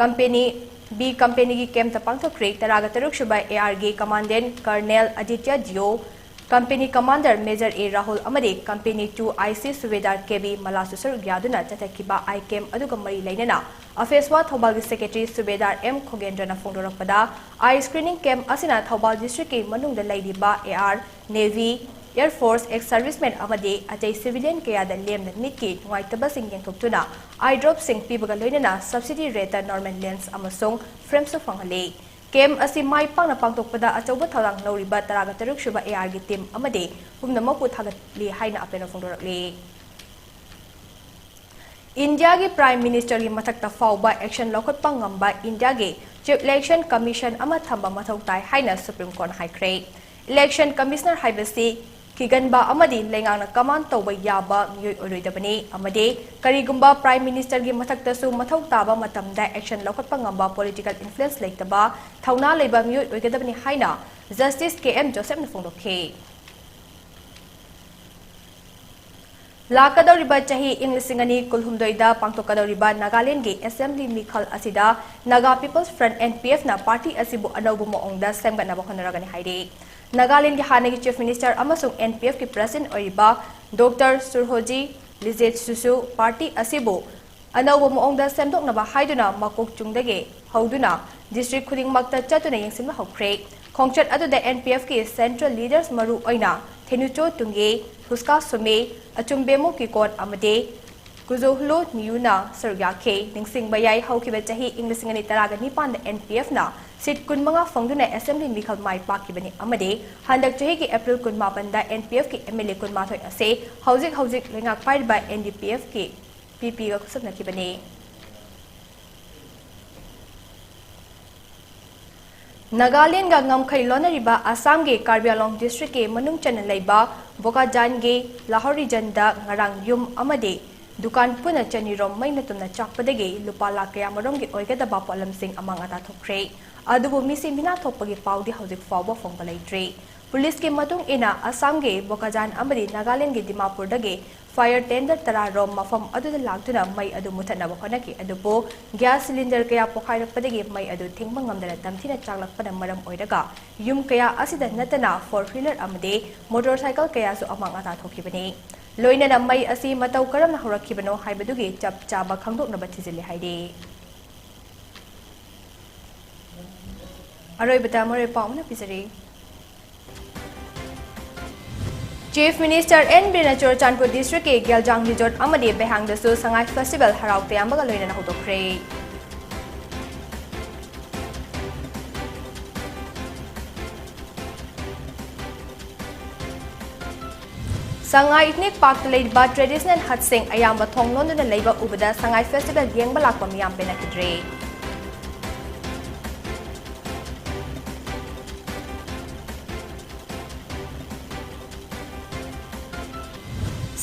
Company, B Companyꯒꯤ campꯇ ꯄꯥꯡꯊꯣꯛꯈ꯭ꯔꯦ꯫ ꯇꯔꯥꯒ ꯇꯔꯨꯛ ꯁꯨꯕ ARꯒꯤ Commandant Colonel Aditya Deo, Company Commander Major A Rahul ꯑꯃꯗꯤ Company two IC Subedar KB ꯃꯂꯥꯁꯨ ꯁꯔꯨꯛ ꯌꯥꯗꯨꯅ ꯆꯠꯊꯈꯤꯕ eye camp ꯑꯗꯨꯒ ꯃꯔꯤ ꯂꯩꯅꯅ AFESWA ꯊꯧꯕꯥꯜꯒꯤ Secretary Subedar M ꯈꯣꯒꯦꯟꯗ꯭ꯔꯅ ꯐꯣꯡꯗꯣꯔꯛꯄꯗ, eye screening camp ꯑꯁꯤꯅ ꯊꯧꯕꯥꯜ districtꯀꯤ ꯃꯅꯨꯡꯗ ꯂꯩꯔꯤꯕ AR, Navy, Air Force Ex-Servicemen ꯑꯃꯗꯤ ꯑꯇꯩ civilian ꯀꯌꯥꯗ ꯂꯦꯝꯅ ꯃꯤꯠꯀꯤ ꯅꯨꯡꯉꯥꯏꯇꯕꯁꯤꯡ ꯌꯦꯡꯊꯣꯛꯇꯨꯅ eye dropꯁꯤꯡ ꯄꯤꯕꯒ ꯂꯣꯏꯅꯅ subsidy rateꯇ normal lens ꯑꯃꯁꯨꯡ frameꯁꯨ ꯐꯪꯍꯜꯂꯤ꯫ Camp ꯑꯁꯤ ꯃꯥꯏ ꯄꯥꯛꯅ ꯄꯥꯡꯊꯣꯛꯄꯗ ꯑꯆꯧꯕ ꯊꯧꯗꯥꯡ ꯂꯧꯔꯤꯕ ꯇꯔꯥꯒ ꯇꯔꯨꯛ ꯁꯨꯕ ARꯒꯤ team ꯑꯃꯗꯤ ꯄꯨꯝꯅꯃꯛꯄꯨ ꯊꯥꯒꯠꯂꯤ ꯍꯥꯏꯅ ꯑꯄꯦꯅ ꯐꯣꯡꯗꯣꯔꯛꯂꯤ꯫ ꯏꯟꯗꯤꯌꯥꯒꯤ Prime Ministerꯒꯤ ꯃꯊꯛꯇ ꯐꯥꯎꯕ action ꯂꯧꯈꯠꯄ ꯉꯝꯕ ꯏꯟꯗꯤꯌꯥꯒꯤ Chief Election Commission ꯑꯃ ꯊꯝꯕ ꯃꯊꯧ ꯇꯥꯏ ꯍꯥꯏꯅ Supreme Courtꯅ ꯍꯥꯏꯈ꯭ꯔꯦ꯫ Election Commissioner ꯍꯥꯏꯕꯁꯤ ꯊꯤꯒꯟꯕ ꯑꯃꯗꯤ ꯂꯩꯉꯥꯛꯅ ꯀꯃꯥꯟ ꯇꯧꯕ ꯌꯥꯕ ꯃꯤꯑꯣꯏ ꯑꯣꯏꯔꯣꯏꯗꯕꯅꯤ ꯑꯃꯗꯤ ꯀꯔꯤꯒꯨꯝꯕ Prime Minister ꯒꯤ ꯃꯊꯛꯇꯁꯨ ꯃꯊꯧ ꯇꯥꯕ ꯃꯇꯝꯗ action ꯂꯧꯈꯠꯄ ꯉꯝꯕ political influence ꯂꯩꯇꯕ ꯊꯧꯅꯥ ꯂꯩꯕ ꯃꯤꯑꯣꯏ ꯑꯣꯏꯒꯗꯕꯅꯤ ꯍꯥꯏꯅ Justice K M Joseph ꯅ ꯐꯣꯡꯗꯣꯛꯈꯤ꯫ ꯂꯥꯛꯀꯗꯧꯔꯤꯕ ꯆꯍꯤ ꯏꯪ ꯂꯤꯁꯤꯡ ꯑꯅꯤ ꯀꯨꯟꯍꯨꯝꯗꯣꯏꯗ ꯄꯥꯡꯊꯣꯛꯀꯗꯧꯔꯤꯕ ꯅꯥꯒꯥꯂꯦꯟꯒꯤ Assembly ꯃꯤꯈꯜ ꯑꯁꯤꯗ Naga People's Front, N P F ꯅ party ꯑꯁꯤꯕꯨ ꯑꯅꯧꯕ ꯃꯑꯣꯡꯗ ꯁꯦꯝꯒꯠꯅꯕ ꯍꯣꯠꯅꯔꯒꯅꯤ ꯍꯥꯏꯔꯤ꯫ ꯅꯥꯒꯥꯂꯦꯟꯒꯤ ꯍꯥꯟꯅꯒꯤ Chief Minister ꯑꯃꯁꯨꯡ N P F ꯀꯤ President ꯑꯣꯏꯔꯤꯕ Doctor Surhoji Lijetsuꯁꯨ party ꯑꯁꯤꯕꯨ ꯑꯅꯧꯕ ꯃꯑꯣꯡꯗ ꯁꯦꯝꯗꯣꯛꯅꯕ ꯍꯥꯏꯗꯨꯅ ꯃꯀꯣꯛ ꯆꯨꯡꯗꯒꯤ ꯍꯧꯗꯨꯅ district ꯈꯨꯗꯤꯡꯃꯛꯇ ꯆꯠꯇꯨꯅ ꯌꯦꯡꯁꯤꯟꯕ ꯍꯧꯈ꯭ꯔꯦ꯫ ꯈꯣꯡꯆꯠ ꯑꯗꯨꯗ N P F ꯀꯤ central leaders ꯃꯔꯨ ꯑꯣꯏꯅ Thenucho Tungey, Huska Sume, Achumbemo Kikon ꯑꯃꯗꯤ Kuzohlo Niyuna ꯁꯔꯨꯛ ꯌꯥꯈꯤ꯫ ꯅꯤꯡꯁꯤꯡꯕ ꯌꯥꯏ, ꯍꯧꯈꯤꯕ ꯆꯍꯤ ꯏꯪ ꯂꯤꯁꯤꯡ ꯑꯅꯤ ꯇꯔꯥꯒ ꯅꯤꯄꯥꯟꯗ N P F ꯅ seat ꯀꯨꯟꯃꯉꯥ ꯐꯪꯗꯨꯅ Assembly ꯃꯤꯈꯜ ꯃꯥꯏ ꯄꯥꯛꯈꯤꯕꯅꯤ ꯑꯃꯗꯤ ꯍꯟꯗꯛ ꯆꯍꯤꯒꯤ April ꯀꯨꯟꯃꯥꯄꯟꯗ N P F ꯀꯤ M L A ꯀꯨꯟꯃꯥꯊꯣꯏ ꯑꯁꯤ ꯍꯧꯖꯤꯛ ꯍꯧꯖꯤꯛ ꯂꯩꯉꯥꯛ ꯄꯥꯏꯔꯤꯕ N D P F ꯀꯤ P P ꯒ ꯈꯨꯠꯁꯝꯅꯈꯤꯕꯅꯤ꯫ ꯅꯥꯒꯥꯂꯦꯟꯒ ꯉꯝꯈꯩ ꯂꯣꯟꯅꯔꯤꯕ ꯑꯁꯥꯝꯒꯤ ꯀꯥꯔꯕꯤ ꯑꯪꯂꯣꯡ district ꯀꯤ ꯃꯅꯨꯡ ꯆꯟꯅ ꯂꯩꯕ ꯕꯣꯀꯥꯖꯥꯟꯒꯤ ꯂꯥꯍꯣꯔꯤꯖꯟꯗ ꯉꯔꯥꯡ ꯌꯨꯝ ꯑꯃꯗꯤ ꯗꯨꯀꯥꯟ ꯄꯨꯟꯅ ꯆꯅꯤꯔꯣꯝ ꯃꯩꯅ ꯇꯨꯝꯅ ꯆꯥꯛꯄꯗꯒꯤ ꯂꯨꯄꯥ ꯂꯥꯈ ꯀꯌꯥ ꯃꯔꯣꯝꯒꯤ ꯑꯣꯏꯒꯗꯕ ꯄꯣꯠꯂꯝꯁꯤꯡ ꯑꯃꯥꯡ ꯑꯇꯥ ꯊꯣꯛꯈ꯭ꯔꯦ꯫ ꯑꯗꯨꯕꯨ ꯃꯤꯁꯤ ꯃꯤꯅꯥ ꯊꯣꯛꯄꯒꯤ ꯄꯥꯎꯗꯤ ꯍꯧꯖꯤꯛ ꯐꯥꯎꯕ ꯐꯪꯕ ꯂꯩꯇ꯭ꯔꯤ꯫ ꯄꯨꯂꯤꯁꯀꯤ ꯃꯇꯨꯡ ꯏꯟꯅ ꯑꯁꯥꯝꯒꯤ ꯕꯣꯀꯥꯖꯥꯟ ꯑꯃꯗꯤ ꯅꯥꯒꯥꯂꯦꯟꯒꯤ ꯗꯤꯃꯥꯄꯨꯔꯗꯒꯤ fire tender ꯇꯔꯥ ꯔꯣꯝ ꯃꯐꯝ ꯑꯗꯨꯗ ꯂꯥꯛꯇꯨꯅ ꯃꯩ ꯑꯗꯨ ꯃꯨꯊꯠꯅꯕ ꯍꯣꯠꯅꯈꯤ, ꯑꯗꯨꯕꯨ gas cylinder ꯀꯌꯥ ꯄꯣꯈꯥꯏꯔꯛꯄꯗꯒꯤ ꯃꯩ ꯑꯗꯨ ꯊꯤꯡꯕ ꯉꯝꯗꯅ ꯇꯝꯊꯤꯅ ꯆꯥꯛꯂꯛꯄꯅ ꯃꯔꯝ ꯑꯣꯏꯔꯒ ꯌꯨꯝ ꯀꯌꯥ ꯑꯁꯤꯗ ꯅꯠꯇꯅ four wheeler ꯑꯃꯗꯤ motorcycle ꯀꯌꯥꯁꯨ ꯑꯃꯥꯡ ꯑꯇꯥ ꯊꯣꯛꯈꯤꯕꯅꯤ꯫ ꯂꯣꯏꯅꯅ ꯃꯩ ꯑꯁꯤ ꯃꯇꯧ ꯀꯔꯝꯅ ꯍꯧꯔꯛꯈꯤꯕꯅꯣ ꯍꯥꯏꯕꯗꯨꯒꯤ ꯆꯞ ꯆꯥꯕ ꯈꯪꯗꯣꯛꯅꯕ ꯊꯤꯖꯤꯜꯂꯤ ꯍꯥꯏꯔꯤ꯫ ꯑꯔꯣꯏꯕꯗ ꯃꯔꯨꯑꯣꯏꯕ ꯄꯥꯎ ꯑꯃꯅ ꯄꯤꯖꯔꯤ꯫ Chief Minister N Biren ꯅ ꯆꯨꯔꯆꯥꯟꯄꯨꯔ district ꯀꯤ ꯒꯦꯜꯖꯥꯡ resort ꯑꯃꯗꯤ ꯕꯦꯍꯥꯡꯗꯁꯨ ꯁꯉꯥꯏ festival ꯍꯔꯥꯎ ꯇꯌꯥꯝꯕꯒ ꯂꯣꯏꯅꯅ ꯍꯧꯗꯣꯛꯈ꯭ꯔꯦ꯫ ꯁꯉꯥꯏ ꯏꯊꯅꯤꯛ ꯄꯥꯔꯛꯇ ꯂꯩꯔꯤꯕ traditional hut ꯁꯤꯡ ꯑꯌꯥꯝꯕ ꯊꯣꯡ ꯂꯣꯟꯗꯨꯅ ꯂꯩꯕ ꯎꯕꯗ ꯁꯉꯥꯏ festival ꯌꯦꯡꯕ ꯂꯥꯛꯄ ꯃꯤꯌꯥꯝ ꯄꯦꯟꯅꯈꯤꯗ꯭ꯔꯦ꯫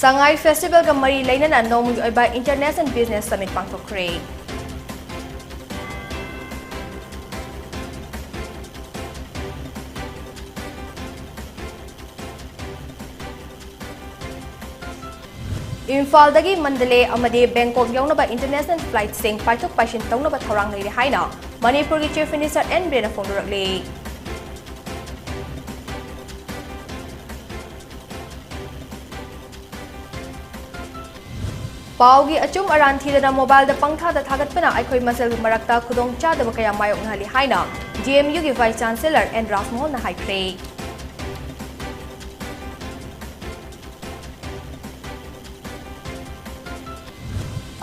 ꯁꯉꯥꯏ ꯐꯦꯁꯇꯤꯚꯦꯜꯒ ꯃꯔꯤ ꯂꯩꯅꯅ ꯅꯣꯡꯃꯒꯤ ꯑꯣꯏꯕ International Business Summit ꯄꯥꯡꯊꯣꯛꯈ꯭ꯔꯦ꯫ ꯏꯝꯐꯥꯜꯗꯒꯤ ꯃꯟꯗꯂꯦ ꯑꯃꯗꯤ ꯕꯦꯡꯀꯣꯛ ꯌꯧꯅꯕ International Flightꯁꯤꯡ ꯄꯥꯏꯊꯣꯛ ꯄꯥꯏꯁꯤꯟ ꯇꯧꯅꯕ ꯊꯧꯔꯥꯡ ꯂꯩꯔꯦ ꯍꯥꯏꯅ ꯃꯅꯤꯄꯨꯔꯒꯤ Chief Minister ꯑꯦꯟ ꯕꯤꯔꯦꯟꯅ ꯐꯣꯡꯗꯣꯔꯛꯂꯤ꯫ ꯄꯥꯎꯒꯤ ꯑꯆꯨꯝ ꯑꯔꯥꯟ ꯊꯤꯗꯅ mobileꯗ ꯄꯪꯊꯥꯗ ꯊꯥꯒꯠꯄꯅ ꯑꯩꯈꯣꯏ ꯃꯁꯦꯜꯒꯤ ꯃꯔꯛꯇ ꯈꯨꯗꯣꯡꯆꯥꯗꯕ ꯀꯌꯥ ꯃꯥꯌꯣꯛꯅꯍꯜꯂꯤ ꯍꯥꯏꯅ D M Uꯒꯤ Vice Chancellor ꯑꯦꯟ ꯔꯥꯖꯃꯣꯍꯟꯅ ꯍꯥꯏꯈ꯭ꯔꯦ꯫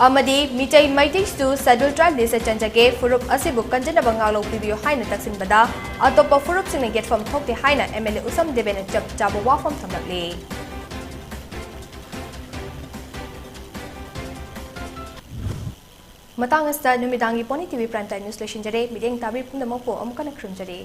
ꯑꯃꯗꯤ ꯃꯤꯇꯩ ꯃꯩꯇꯩꯁꯨ Scheduled Tribe Listꯇ ꯆꯟꯖꯒꯦ, ꯐꯨꯔꯨꯞ ꯑꯁꯤꯕꯨ ꯀꯟꯖꯅꯕ ꯉꯥꯛꯂꯧ ꯄꯤꯕꯤꯌꯨ ꯍꯥꯏꯅ ꯇꯛꯁꯤꯟꯕꯗ ꯑꯇꯣꯞꯄ ꯐꯨꯔꯨꯞꯁꯤꯡꯅ ꯌꯦꯠꯐꯝ ꯊꯣꯛꯇꯦ ꯍꯥꯏꯅ M L A ꯎꯁꯝ ꯗꯦꯕꯦꯅ ꯆꯞ ꯆꯥꯕ ꯋꯥꯐꯝ ꯊꯝꯂꯛꯂꯤ꯫ ꯃꯇꯥꯡ ꯑꯁꯤꯗ ꯅꯨꯃꯤꯗꯥꯡꯒꯤ Pony T V Prime Time News ꯂꯣꯏꯁꯤꯟꯖꯔꯦ꯫ ꯃꯤꯠꯌꯦꯡ ꯇꯥꯕꯤꯔꯤꯕ ꯄꯨꯝꯅꯃꯛꯄꯨ ꯑꯃꯨꯛ ꯍꯟꯅ ꯈꯨꯔꯨꯝꯖꯔꯤ꯫